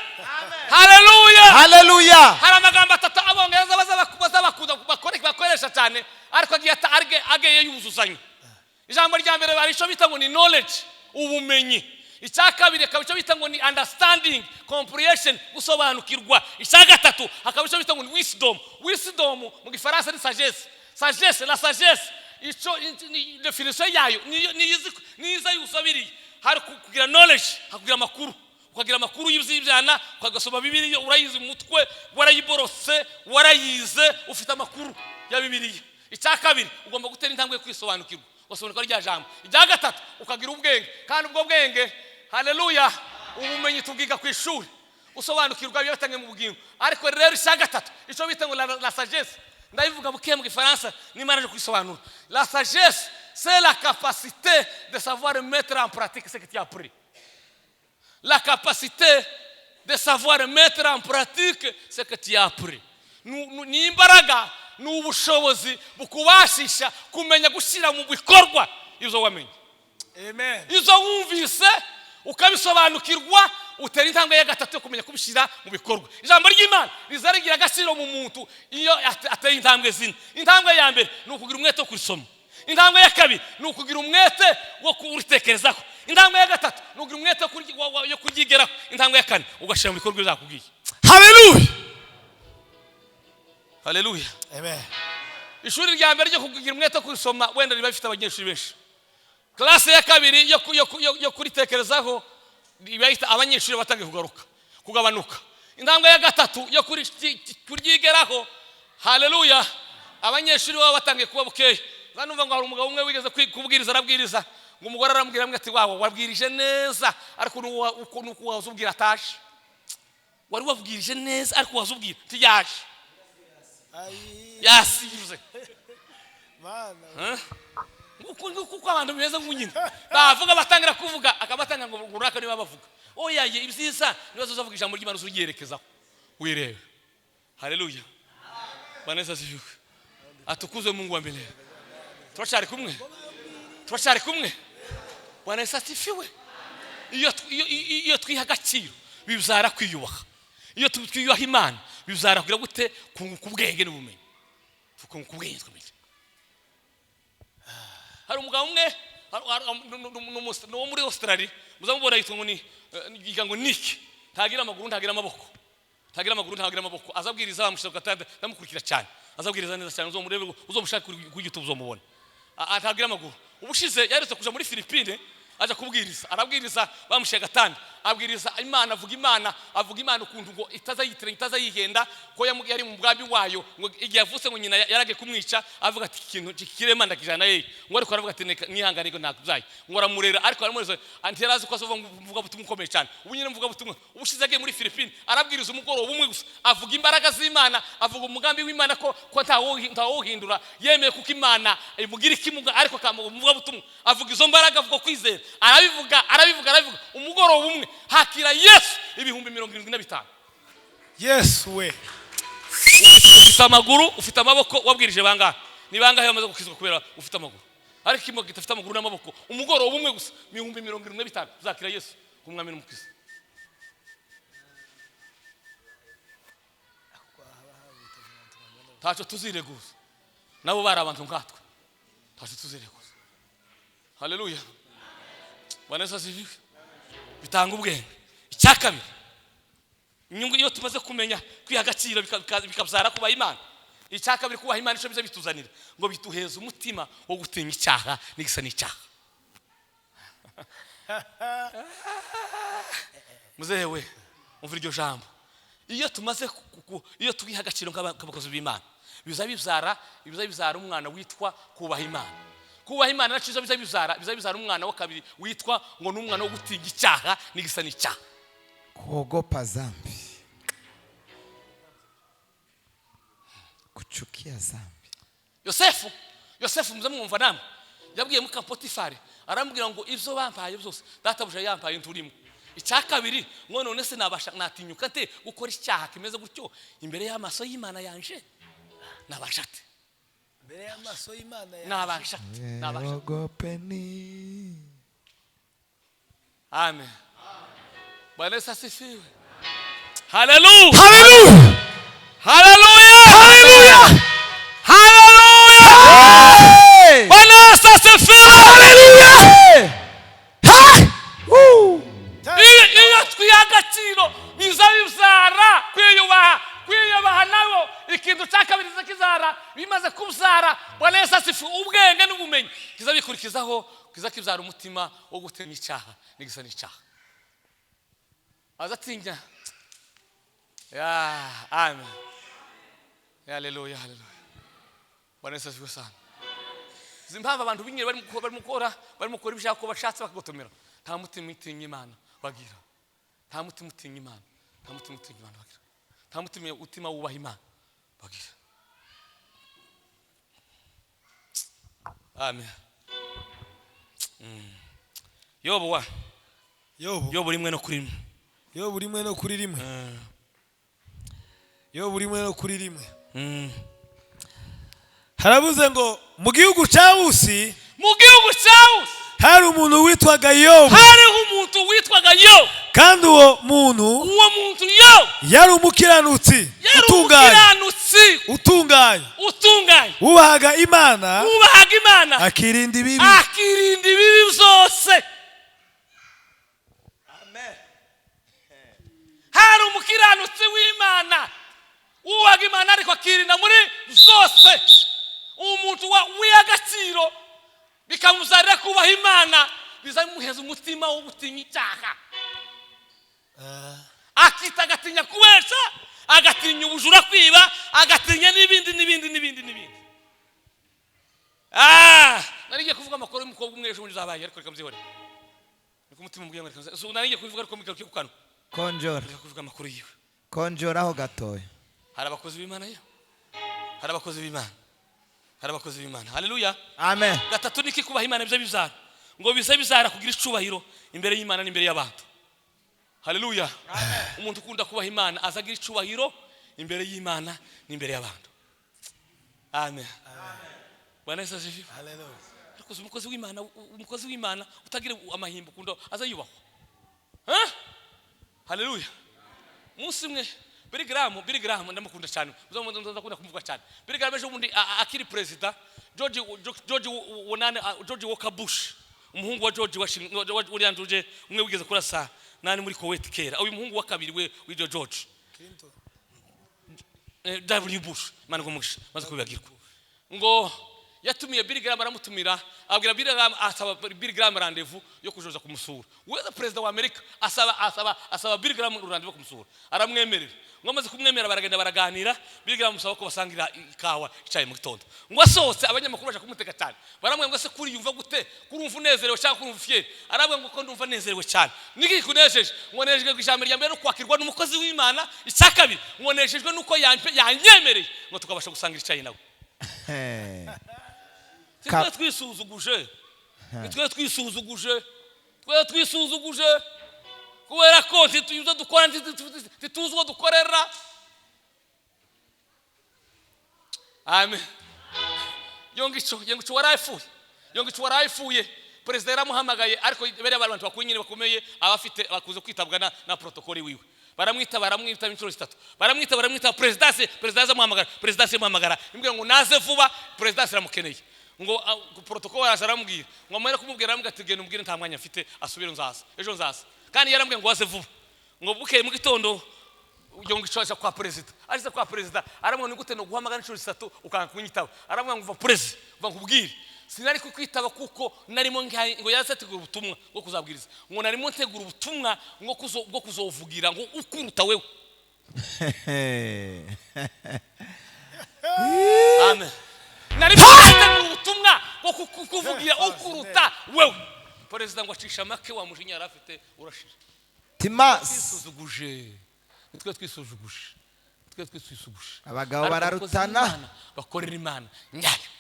haleluya. Haleluya. Hari amagambo atatu Abongereza baza bakunda bakoresha cyane, ariko agiye agiye yuzuzanya. Ijambo rya mbere bari icyo bita ngo ni knowledge, ubumenyi. Icya kabiri akaba icyo bita ngo ni understanding, comprehension, gusobanukirwa. Icya gatatu hakaba icyo bita ngo ni wisdom. Wisdom mu Gifaransa ni sagesse. Sagesse, la sagesse, icyo ni definition yayo niyo niza yusabiriye. Hari kugira knowledge, hakugira amakuru, ukagira amakuru y'ibyana, ukagasoma Bibiliya, urayizi mu mutwe, warayiborose, warayize, ufite amakuru ya Bibiliya. Icya kabiri, ugomba gutera intambwe yo kwisobanukirwa, ugasobanukirwa rya jambo. Icya gatatu, ukagira ubwenge. Kandi ubwo bwenge, haleluya, ubumenyi tubwiga ku ishuri, usobanukirwa biba bitangiye mu bugingo. Ariko rero icya gatatu, icyo bita ngo la sagesse, ndabivuga buke mu Gifaransa nimara naje kubisobanura. La sagesse, c'est la capacité de savoir mettre en pratique ce que tu as appris, la capacité de savoir mettre en pratique ce que tu as appris. Ni imbaraga, ni ubushobozi bukubashisha kumenya gushyira mu bikorwa ibyo wamenye. Amen. Izo wumvise ukabisobanukirwa, utera intambwe ya gatatu yo kumenya kubishyira mu bikorwa. Ijambo ry'Imana riza rigira agaciro mu muntu iyo ateye intambwe zine. Intambwe ya mbere ni ukugira umwete wo kurisoma. Intambwe ya kabiri ni ukugira umwete wo kuritekerezaho. Intambwe ya gatatu ni ukugira umwete yo kuryigeraho. Intambwe ya kane, ugashyira mu bikorwa ibyo zakubwiye. Haleluya. Haleluya. Amen. Ishuri rya mbere ryo kugira umwete wo kurisoma wenda riba rifite abanyeshuri benshi. Classe ya kabiri yo kuritekerezaho iba ifite abanyeshuri batangiye kugaruka, kugabanuka. Intambwe ya gatatu yo kuryigeraho, haleluya, abanyeshuri baba batangiye kuba bukeya. Numva ngo hari umugabo umwe wigeze kubwiriza, arabwiriza, ngo umugore aramubwira amwe ati: "Wawe wabwirije neza, ariko nuko waza ubwira ataje. Wari wabwirije neza, ariko waza ubwira ntiyaje, yasize." Nguko abantu bimeze nk'unyine bavuga, batangira kuvuga, akabatangira ngo runaka niba bavuga. Oya ye, ibyiza niba uzavuga ijambo ry'Imana uryerekezaho, wirebe. Haleluya, Bwana Yesu asifiwe, atukuzwe Mungu wa milele. Turacyari kumwe, turacyari kumwe. Bwana Yesu asifiwe. Iyo twiha agaciro, bibyara kwiyubaha. Iyo twiyubaha Imana, bibyara kugira gute? Kunguka ubwenge n'ubumenyi. Tukunguka ubwenge, tukamenya. Hari umugabo umwe Ni uwo muri Australia, muzamubona, yitwa ngo ni yiga ngo Nick. Ntagira amaguru, ntagira amaboko, ntagira amaguru, ntagira amaboko. Azabwiriza, bamushyira ku gatanda. Ndamukurikira cyane, azabwiriza neza cyane. Uzomurebe, uzomushaka kuri YouTube, uzomubona. Ntagira amaguru. Ubushize yaretse kuja muri Philippine, aja kubwiriza, arabwiriza, bamushyira agatanda, abwiriza Imana, avuga Imana, avuga Imana ukuntu ngo itazayitiranya, itazayihenda, ko yari mu mugambi wayo, ngo igihe yavutse ngo nyina yaragiye kumwica, avuga ati: "Ikintu kirema ndakijana yeye." Ngo ariko aravuga ati: "Nihangane ngo nakubyaye." Ngo aramurera, ariko aramureza, ntiyarazi ko azova mvuga butumwa ukomeye cyane. Ubu nyine mvuga butumwa. Ubushize agiye muri Philippine, arabwiriza umugoroba umwe gusa, avuga imbaraga z'Imana, avuga umugambi w'Imana ko ntawuhindura, yemeye kuko Imana imugira ikimuga, ariko akamuvuga butumwa, avuga izo mbaraga, avuga kwizera, arabivuga, arabivuga, arabivuga. Umugoroba umwe hakira Yesu 75,000. Yesu we! Ufite amaguru, ufite amaboko, wabwirije bangahe? Ni bangahe bamaze gukizwa kubera ufite amaguru? Ariko ikimuga kidafite amaguru n'amaboko, umugoroba umwe gusa, 75,000 uzakira Yesu nk'umwami n'umukiza. Ntacyo tuzireguza, nabo bari abantu nkatwe, ntacyo tuzireguza. Haleluya, Bwana Yesu asifiwe. Bitanga ubwenge. Icya kabiri, inyungu, iyo tumaze kumenya kwiha agaciro bikabyara kubaha Imana. Icya kabiri, kubaha Imana icyo biza bituzanira, ngo bituheza umutima wo gutinya icyaha n'igisa n'icyaha. Muzehe we, umva iryo jambo. Iyo tumaze iyo twiha agaciro nk'abakozi b'Imana, biza bibyara umwana witwa kubaha Imana. Kubaha Imana nacyo biza bibyara umwana wa kabiri witwa ngo ni umwana wo gutinya icyaha n'igisa n'icyaha. Kuogopa zambi, kuchukia zambi. Yosefu, Yosefu muze mwumva namwe, yabwiye muka Potifari, arambwira ngo: "Ibyo bampaye byose, databuja yampaye, nturimo." Icya kabiri ngo: "None se nabasha, natinyuka nte gukora icyaha kimeze gutyo imbere y'amaso y'Imana yanje? Nabasha ate?" Mbere y'amaso y'Imana yawe. Nabasha ate? Nabasha ate? Ogopeni. Amen. Bwana Yesu asifiwe. Haleluya! Haleluya! Haleluya! Haleluya! Haleluya! Hey! Bwana Yesu asifiwe. Haleluya! Ha! Woo! Iyo twiha agaciro biza bibyara kwiyubaha. Kwiyubaha nabo, ikintu cya kabiri kiza kizara, bimaze kubyara, Bwana Yesu asifiwe, ubwenge n'ubumenyi, kiza bikurikizaho, kiza kibyara umutima wo gutinya icyaha n'igisa n'icyaha. Aza atinya ya. Amen. Haleluya, haleluya. Bwana Yesu asifiwe sana. Izi mpamvu abantu b'inyeri barimo gukora ibishaka ko bashatse, bakagotomera, nta mutima utinya Imana bagira, nta mutima utinya Imana, nta mutima utinya Imana bagira, nta mutima utima wubaha Imana bagira. Amen. Yobu wa Yobu. Yobu rimwe no kuri rimwe. Yobu rimwe no kuri rimwe. Yobu rimwe no kuri rimwe. Haravuze ngo: mu gihugu cya Usi Mu gihugu cya Usi hari umuntu witwaga Yobu. Hariho umuntu witwaga Yobu. Kandi uwo muntu Uwo muntu Yobu yari umukiranutsi yari utunganye, umukiranutsi utunganye, utunganye, wubahaga Imana, wubahaga Imana, akirinda ibibi. Akirinda ibibi byose. Hari umukiranutsi w'Imana, wubahaga Imana, ariko akirinda muri zose. Umuntu w'agaciro bikamuzarira kubaha Imana, bizamuheza umutima wo gutinya icyaha, akita, agatinya kubesha, agatinya ubujura, kwiba, agatinya n'ibindi n'ibindi n'ibindi n'ibindi. Nari ngiye kuvuga amakuru y'umukobwa umwe ejo bundi zabaye, ariko reka mbyihorere. Niko umutima umbwiye ngo reka so, nari ngiye kubivuga, ariko mbigaruke ku kanwa. Konjora. Reka kuvuga amakuru yiwe. Konjoraho gatoya. Hari abakozi b'Imana yo, hari abakozi b'Imana, hari abakozi b'Imana. Haleluya! Amen. Gatatu, niki kubaha Imana biza bizara? Ngo biza bizara kugira icubahiro imbere y'Imana n'imbere y'abantu. Haleluya! Umuntu ukunda kubaha Imana azagira icubahiro imbere y'Imana n'imbere y'abantu. Amen. Bwana Yesu asifiwe. Ariko uzi umukozi w'Imana, umukozi w'Imana utagira amahimbo, ukunda aza yubahwa. Eh? Haleluya! Umunsi umwe Billy Graham, Billy Graham ndamukunda cyane, ndakunda kumuvuga cyane. Billy Graham ejo bundi akiri perezida, George Wonane, George Walker Bush. Umuhungu wa George Washington, uriya George umwe wigeze kurasa nani muri Kuwait kera, uyu muhungu wa kabiri we w'iryo George W Bush, Imana iguhe, maze kubibagirwa, ngo yatumiye Billy Graham, aramutumira, abwira Billy Graham, asaba Billy Graham rendez-vous yo kujoza kumusura. Weza perezida wa Amerika asaba Billy Graham rendez-vous kumusura, aramwemerera. Ngo amaze kumwemera, baragenda baraganira. Billy Graham amusaba ko basangira ikawa, icyayi mu gitondo. Ngo asohotse, abanyamakuru baje kumutega cyane, baramubwira ngo: "Se kuri yumva gute? Kurumva unezerewe cyangwa kurumva fier?" Arabwira ngo: "Ko ndumva nezerewe cyane." "Niki kunejeje?" Ngo: "Nejejwe ku ijambo rya mbere no kwakirwa n'umukozi w'Imana, icya kabiri ngo nejejwe nuko yanyemereye ngo tukabasha gusangira icyayi nawe." Twe twisuzuguje, twe twisuzuguje, twe twisuzuguje kubera ko ntituzi dukora, ntituzi uwo dukorera. Amen. Yongico warayifuye, Yongico warayifuye. Perezida yaramuhamagaye, ariko bariya abantu bakuru nyine bakomeye, abafite bakuze kwitabwa na protocole wiwe, baramwita, baramwita inshuro zitatu, baramwita, baramwita. Perezidansi amuhamagara, perezidansi imuhamagara imubwira ngo naze vuba, perezidansi iramukeneye. Ngo protocole araza aramubwira, ngo amare kumubwira aramubwira ati: "Genda umubwire nta mwanya mfite, asubire, nzaza ejo, nzaza." Kandi yarambwiye ngo waze vuba. Ngo bukeye mu gitondo Yongico aja kwa perezida. Ageze kwa perezida aramubwira: "Ni gute no guhamagara inshuro zitatu ukanga kunyitaba?" Aramubwira ngo: "Uva perezida, uva nkubwire, sinari kukwitaba kuko narimo ngo yarategura ubutumwa bwo kuzabwiriza, ngo narimo ntegura ubutumwa ngo bwo kuzovugira ngo ukuruta wewe." Amen. Narimo ntegura ubutumwa bwo kuvugira ukuruta wewe. Perezida ngo acisha make, wa mujinya yari afite urashira. Timasi. Twisuzuguje, nitwe twisuzuguje, twe twisuzuguje. Abagabo Ariko bararutana. abakozi b'Imana bakorera Imana nyayo.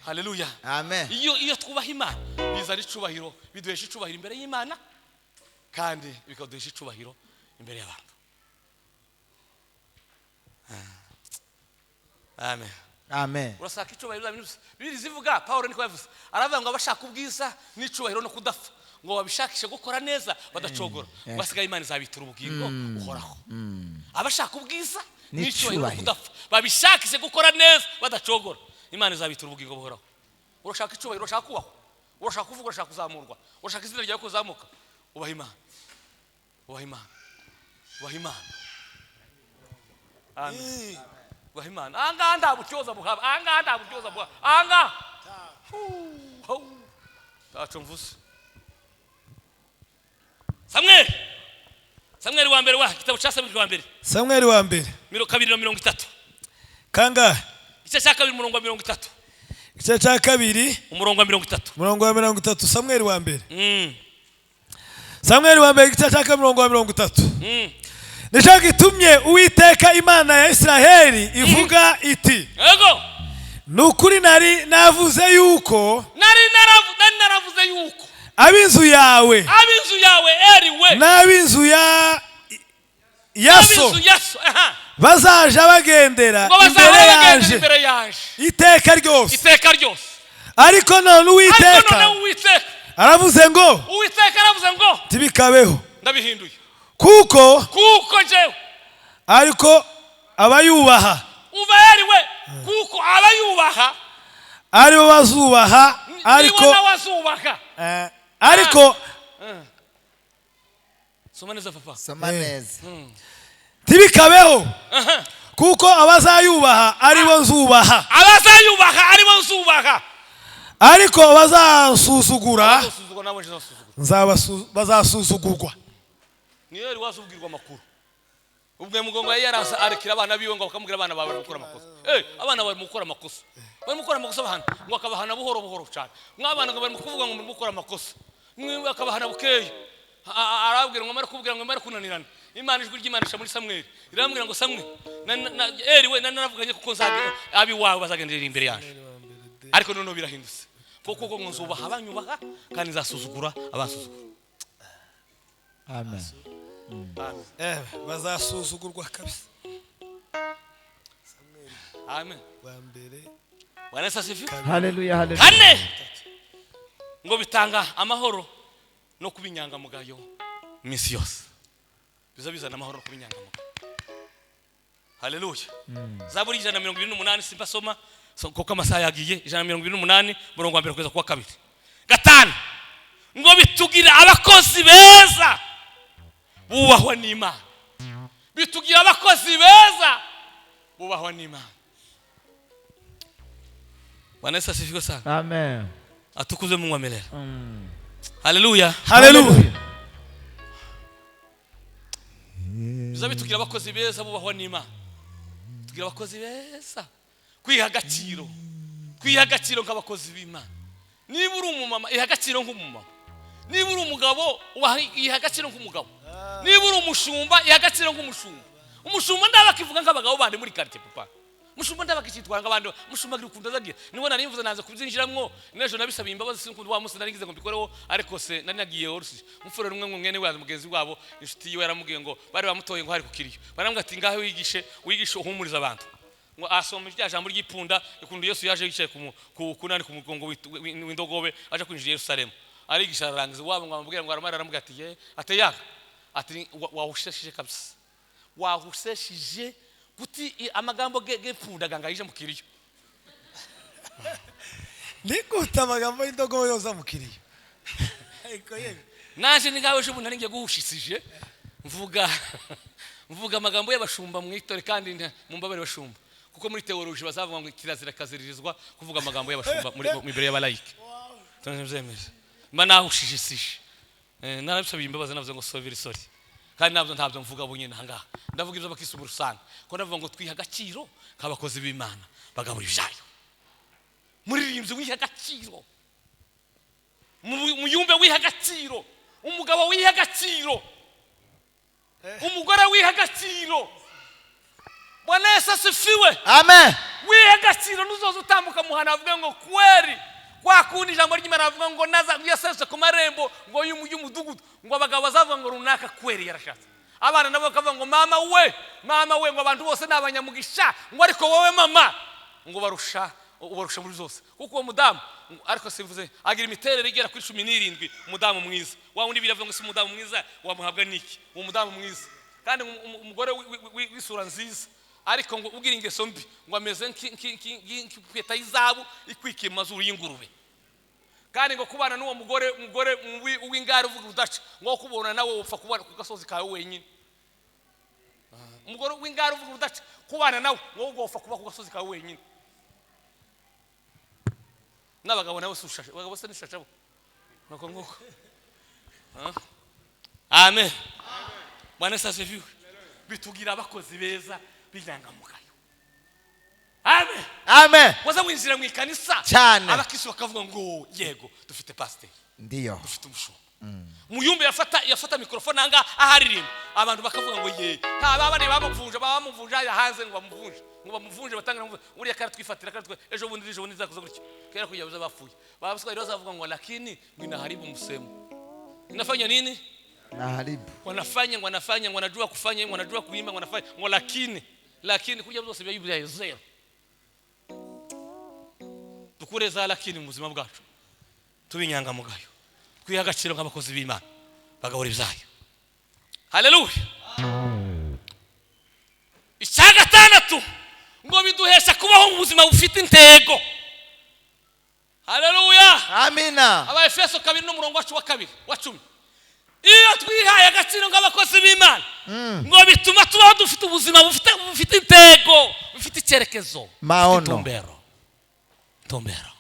Haleluya. Amen. Iyo twubaha Imana bizana icubahiro, biduhesha icubahiro imbere y'Imana kandi bikaduhesha icubahiro imbere y'abantu. Amen. Amen. Urasaka icubahiro, bintu Bibiri zivuga, Pawulo niko yavuze, aravuga ngo abashaka ubwiza n'icubahiro no kudapfa, ngo babishakishe gukora neza badacogora, ngo basigaye Imana izabitura ubugingo buhoraho. Abashaka ubwiza n'icubahiro no N'icubahiro. kudapfa babishakishe gukora neza badacogora, Imana izabitura ubugingo buhoraho. Urashaka icubahiro, urashaka kubahwa, urashaka kuvuga, urashaka kuzamurwa, urashaka izina ryawe kuzamuka, ubaha Imana, ubaha Imana, ubaha Imana. Amen. Ubaha Imana. Ahangaha nta butyoza buhaba, ahangaha nta butyoza buhaba, ahangaha ntaco mvuze. Samweli, Samweli wa mbere, wa igitabo cya Samweli wa mbere. Samweli wa mbere. 2:30. Kangahe? Igice cya kabiri, umurongo wa 30. Igice cya kabiri. Umurongo wa 30. Umurongo wa 30, Samweli wa mbere. Samweli wa mbere, igice cya kabiri, umurongo wa 30. Nicyo gitumye Uwiteka Imana ya Isiraheli ivuga iti: Ego. Ni ukuri nari navuze yuko Nari naravuze yuko ab'inzu yawe ab'inzu yawe eri we n'ab'inzu ya so ab'inzu ya so, aha, bazaja bagendera ngo imbere bazahora bagendera yanje imbere yanje iteka ryose. Iteka ryose. Ariko none Ariko Uwiteka noneho Uwiteka aravuze ngo: Uwiteka aravuze ngo: Ntibikabeho, Ndabihinduye. kuko Kuko jewe ariko abayubaha umva eri we, kuko abayubaha aribo bazubaha, ariko niwe nawe azubaha. Ariko Soma neza, papa. Soma neza. Ntibikabeho, kuko abazayubaha aribo nzubaha, Abazayubaha aribo nzubaha, ariko abazasuzugura Bazosuzugura nabo nzasuzugura. Bazasuzugurwa. Niyo yari wazubwirwa amakuru ubwo mugongo yari yaraza arekera abana biwe, ngo bakamubwira: "Abana bawe bari gukora amakosa, abana bari mu gukora amakosa, bari mu gukora amakosa." Bahana, ngo akabahana buhoro buhoro cyane. Mwabana ngo bari mu kuvuga ngo muri gukora amakosa mwe, akabahana bukeya. Arababwira ngo amare kubwira ngo amare kunanirana, Imana, ijwi ry'Imana rica muri Samweli, irambwira ngo: "Samweli, Eri we, naravuganye kuko nzaga abiwawe bazagenderera imbere yanjye, ariko noneho birahindutse, kuko ngo nzubaha abanyubaha kandi nzasuzugura abansuzugura." Amen. Bazasuzugurwa kabisa. Amen. Wa mbere. Bwana Yesu asifiwe. Haleluya, haleluya. Kane, ngo bitanga amahoro no kuba inyangamugayo iminsi yose, biza bizana amahoro no kuba inyangamugayo. Haleluya. Zaburi 128, simbasoma so, kuko amasaha yagiye. 128, umurongo wa mbere kugeza kuwa kabiri. Gatanu, ngo bitugira abakozi beza bubahwa n'Imana. Bitugira abakozi beza bubahwa n'Imana. Bwana Yesu asifiwe sana. Amen. Atukuzwe Mungu wa milele. Haleluya. Haleluya. Biza bitugira abakozi beza bubahwa n'Imana. Tugira abakozi beza, kwiha agaciro, kwiha agaciro nk'abakozi b'Imana. Niba uri umumama, iha agaciro nk'umumama. Niba uri umugabo, iha agaciro nk'umugabo. Niba uri umushumba, iha agaciro nk'umushumba. Umushumba ndaba akivuga nk'abagabo bandi muri quartier, papa. Umushumba ndaba akitwara nk'abandi. Umushumba agira ukuntu azagira. Niba nari mvuze nanze kubyinjiramwo n'ejo, nabisabiye imbabazi, sinkunda wa munsi nari ngize ngo mbikoreho, ariko se nari nagiye orusi umufurero umwe ngo mwene we, mugenzi wabo, inshuti yiwe, yaramubwiye ngo bari bamutoye ngo hari ku kiriyo. Baramubwira ati: "Ngaho wigishe, wigishe, uhumuriza abantu." Ngo asoma rya jambo ry'ipunda, ukuntu Yesu yaje yicaye ku kunani, ku mugongo w'indogobe, aje kwinjira i Yerusalemu. Arigisha, ararangiza, wabo ngo amubwira ngo aramara, aramubwira ati: "Ye ate yaga," ati: "Wawusheshije kabisa, wawusheshije kuti amagambo gepfunda gangayije mu kiriyo." Ni gute amagambo y'indogobe yoza mu kiriyo? Ariko yewe. Naje ni ngawe ejo bundi nari ngiye guhushisije, mvuga amagambo y'abashumba mu itore, kandi mumbabare bashumba, kuko muri théologie bazavuga ngo kirazira kaziririzwa kuvuga amagambo y'abashumba muri imbere y'abalayike. Tunabyemeza, mba nahushijisije. Narabisabiye imbabazi, navuze ngo so very sorry, kandi nabyo ntabyo mvuga bunyine ahangaha, ndavuga ibyo bakisubu rusange, ko ndavuga ngo twiha agaciro nk'abakozi b'Imana bagabura ibyayo. Muririmbyi, wiha agaciro. Muyumbe, wiha agaciro. Umugabo, wiha agaciro. Umugore, wiha agaciro. Bwana Yesu asifiwe. Amen. Wiha agaciro, nuzoza utambuka muhana avuga ngo kweri kwa kundi ijambo ry'Imana avuga ngo naza yaseshe ku marembo ngo y'umudugudu, ngo abagabo bazavuga ngo runaka kweri yarashatse, abana nabo bakavuga ngo mama we, mama we, ngo abantu bose ni abanyamugisha, ngo ariko wowe mama ngo barusha, ubarusha muri zose, kuko uwo mudamu ariko simvuze agira imiterere igera kuri 17. Umudamu mwiza wa wundi biravuga ngo si umudamu mwiza wamuhabwa niki? Uwo mudamu mwiza kandi umugore w'isura nziza, ariko ngo ugira ingeso mbi, ngo ameze nk'impeta y'izabu ikwikiye mu mazuru y'ingurube. Kandi ngo kubana n'uwo mugore, umugore w'ingare uvuga udaca, ngo kubona nawe upfa kubana ku gasozi kawe wenyine. Umugore w'ingare uvuga udaca, kubana nawe ngo upfa kuba ku gasozi kawe wenyine. N'abagabo nabo si ushashe, abagabo se nishashe bo nuko nguko. Amen. Bwana Yesu asifiwe. Bitugira abakozi beza b'inyangamugayo. Amen. Amen. Waza winjira mu ikanisa, Cyane. abakristo bakavuga ngo yego, dufite pasiteri, Ndiyo. dufite umushumba. Muyumbe yafata mikrofone anga aharirimba, abantu bakavuga ngo ye nta baba bamuvunja, bamuvunja haya hanze, ngo bamuvunje, ngo bamuvunje, batangira ngo uriya karatwifatira, karatwe ejo bundi zakuze gutya kera kugira ngo bapfuye babaswahili bazavuga ngo lakini ngo inaharibu msemo, inafanya nini? Naharibu. Wanafanya, wanafanya, wanajua kufanya, wanajua kuimba, wanafanya, ngo lakini kurya byose biba byaye zero. Dukure za lakini mu buzima bwacu, tube inyangamugayo, twihe agaciro nk'abakozi b'Imana bagabura ibyayo. Haleluya. Icya gatandatu, ngo biduhesha kubaho mu buzima bufite intego. Haleluya. Amina. Abaefeso 2 n'umurongo wacu wa kabiri wa 10. Iyo twihaye agaciro nk'abakozi b'Imana, ngo bituma tubaho dufite ubuzima bufite intego, bufite icyerekezo, bufite Maono. intumbero, intumbero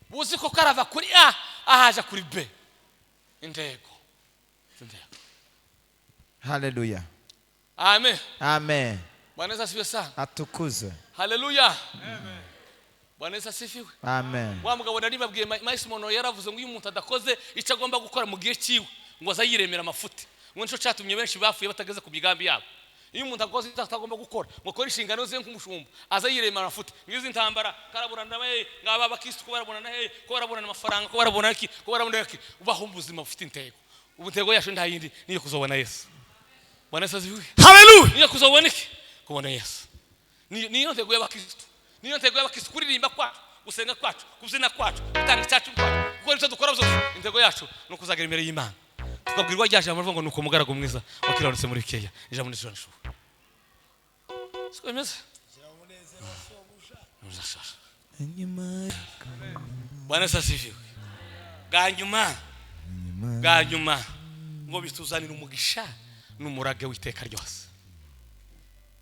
buzi ko karava kuri A ahaja kuri B, intego, intego. Haleluya. Amen. Amen. Bwana Yesu asifiwe sana. Atukuzwe. Haleluya. Bwana Yesu asifiwe. Amen. Wa mugabo nari babwiye, Myles Munroe, yaravuze ngo iyo umuntu adakoze icyo agomba gukora mu gihe cyiwe, ngo aza yiremera amafuti, ngo nicyo cyatumye benshi bapfuye batageze ku migambi yabo. Iyo umuntu akoze icyo atagomba gukora, ngo akore inshingano ze nk'umushumba, aza yiremera amafuti. Ngizi intambara karaburana he, ngaba abakristo ko baraburana he, ko baraburana amafaranga, ko baraburana iki, ko baraburana iki. Ubaho mu buzima bufite intego. Ubu intego yacu nta yindi, niyo kuzobona Yesu. Bwana Yesu asifiwe. Haleluya. Niyo kuzobona iki? Kubona Yesu. Niyo ntego y'abakristo, niyo ntego y'abakristo. Kuririmba kwacu, gusenga kwacu, kubyina kwacu, gutanga icyacu kwacu, gukora ibyo dukora byose, intego yacu ni ukuzagera imbere y'Imana tukabwirwa rya jambo rivuga ngo: "Nuko umugaragu mwiza wakiranutse muri bikeya, ijambo nijoro." Siko bimeze? Bwana Yesu asifiwe. Bwa nyuma, bwa nyuma, ngo bituzanira umugisha n'umurage w'iteka ryose.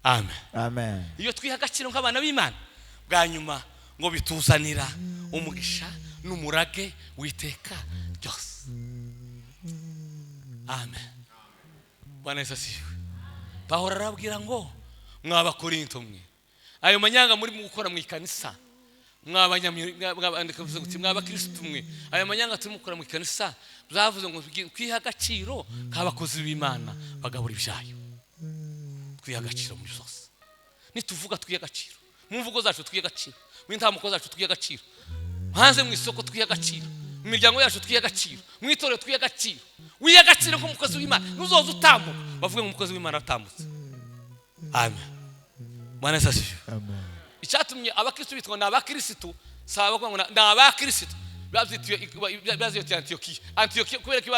Amen. Amen. Iyo twiha agaciro nk'abana b'Imana, bwa nyuma ngo bituzanira umugisha n'umurage w'iteka ryose. Amen. Bwana Yesu asifiwe. Pawulo arababwira ngo mwabakorinto mwe, ayo manyanga muri mu gukora mu ikanisa, mwabakirisitu mwe, ayo manyanga turimo gukora mu ikanisa, byavuze ngo twiha agaciro k'abakozi b'Imana bagabura ibyayo. Twiha agaciro muri byose. Nituvuga twiha agaciro, mu mvugo zacu twiha agaciro, mu ntambuko zacu twiha agaciro, hanze mu isoko twiha agaciro, mu miryango yacu twiha agaciro, mu itorero twiha agaciro. Wiha agaciro nk'umukozi w'Imana, nuzoza utambuka bavuge ngo umukozi w'Imana atambutse. Amen. Bwana Yesu asifiwe. Amen. Icyatumye abakristo bitwa ni abakirisitu, si abavuga ngo ni abakirisitu, babyituye Antiyokiya. Antiyokiya kubera ko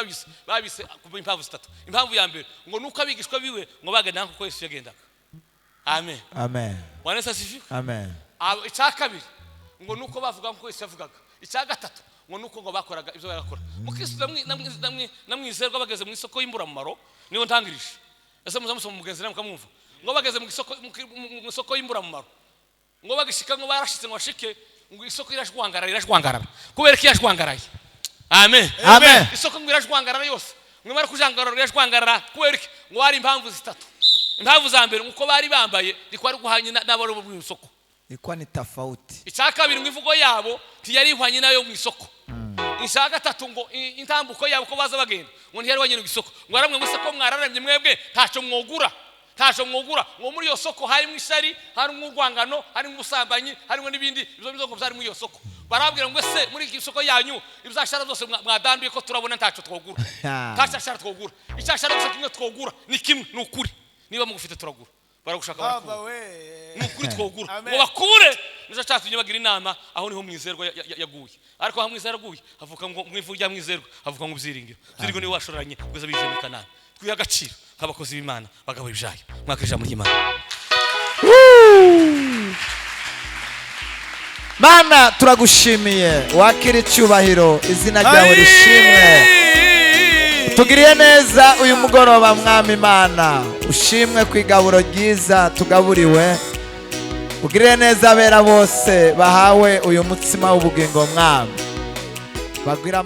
babise ku impamvu zitatu. Impamvu ya mbere ngo nuko abigishwa biwe ngo bagenda nkuko Yesu yagendaga. Amen. Amen. Bwana Yesu asifiwe. Amen. Icya kabiri ngo nuko bavuga nkuko Yesu yavugaga. Icya gatatu ngo nuko ngo bakoraga ibyo barakora. Mukristo namwizerwa bageze mu isoko y'imburamumaro, niyo ntangirije. Ese muzamusoma mugenzi namwe mukamwumva. Ngo bageze mu isoko y'imburamumaro, ngo bagishika ngo barashitse ngo bashike, ngo isoko irashwangarara, irashwangarara. Kubera ko irashwangaraye. Amen. Amen. Isoko ngo irashwangarara yose. Ngo mara kujangarara irashwangarara kubera iki? Ngo hari impamvu zitatu. Impamvu za mbere ngo bari bambaye rikwari guhanye n'abari mu isoko. Ilikuwa ni tofauti. Icya kabiri ngo imvugo yabo ntiyari ihwanye nayo mu isoko. Icya gatatu ngo intambuko yabo ko baza bagenda ngo ntiyari ihwanye mu isoko. Ngo aramwe ngo isoko mwararamye mwebwe ntacyo mwogura. Ntacyo mwogura. Ngo muri iyo soko harimo ishyari, harimo urwangano, harimo ubusambanyi, harimo n'ibindi, ibyo byose byari muri iyo soko. Barabwira ngo ese muri iyi soko yanyu ibyashara byose mwadanduye ko turabona ntacyo twogura. Ntacyo ashara twogura. Icyashara gusa kimwe twogura ni kimwe, ni ukuri. Niba mugufite turagura. Baragushaka barakubura. Ni ukuri twogura. Ngo bakure nizo cyatumye bagira inama, aho niho mwizerwa yaguye. Ariko aho mwizerwa yaguye havuka ngo mwivu rya mwizerwa, havuka ngo byiringiro. Byiringiro niwe washoranye kugeza bije muri Kanani. Twiha agaciro nk'abakozi b'Imana bagabura ibyayo. Mwaka ijambo ry'Imana. Mana turagushimiye, wakira icyubahiro, izina ryawe rishimwe. Tugiriye neza uyu mugoroba Mwami Imana, ushimwe ku igaburo ryiza tugaburiwe. Ugirire neza abera bose bahawe uyu mutsima w'ubugingo Mwami. Bagwira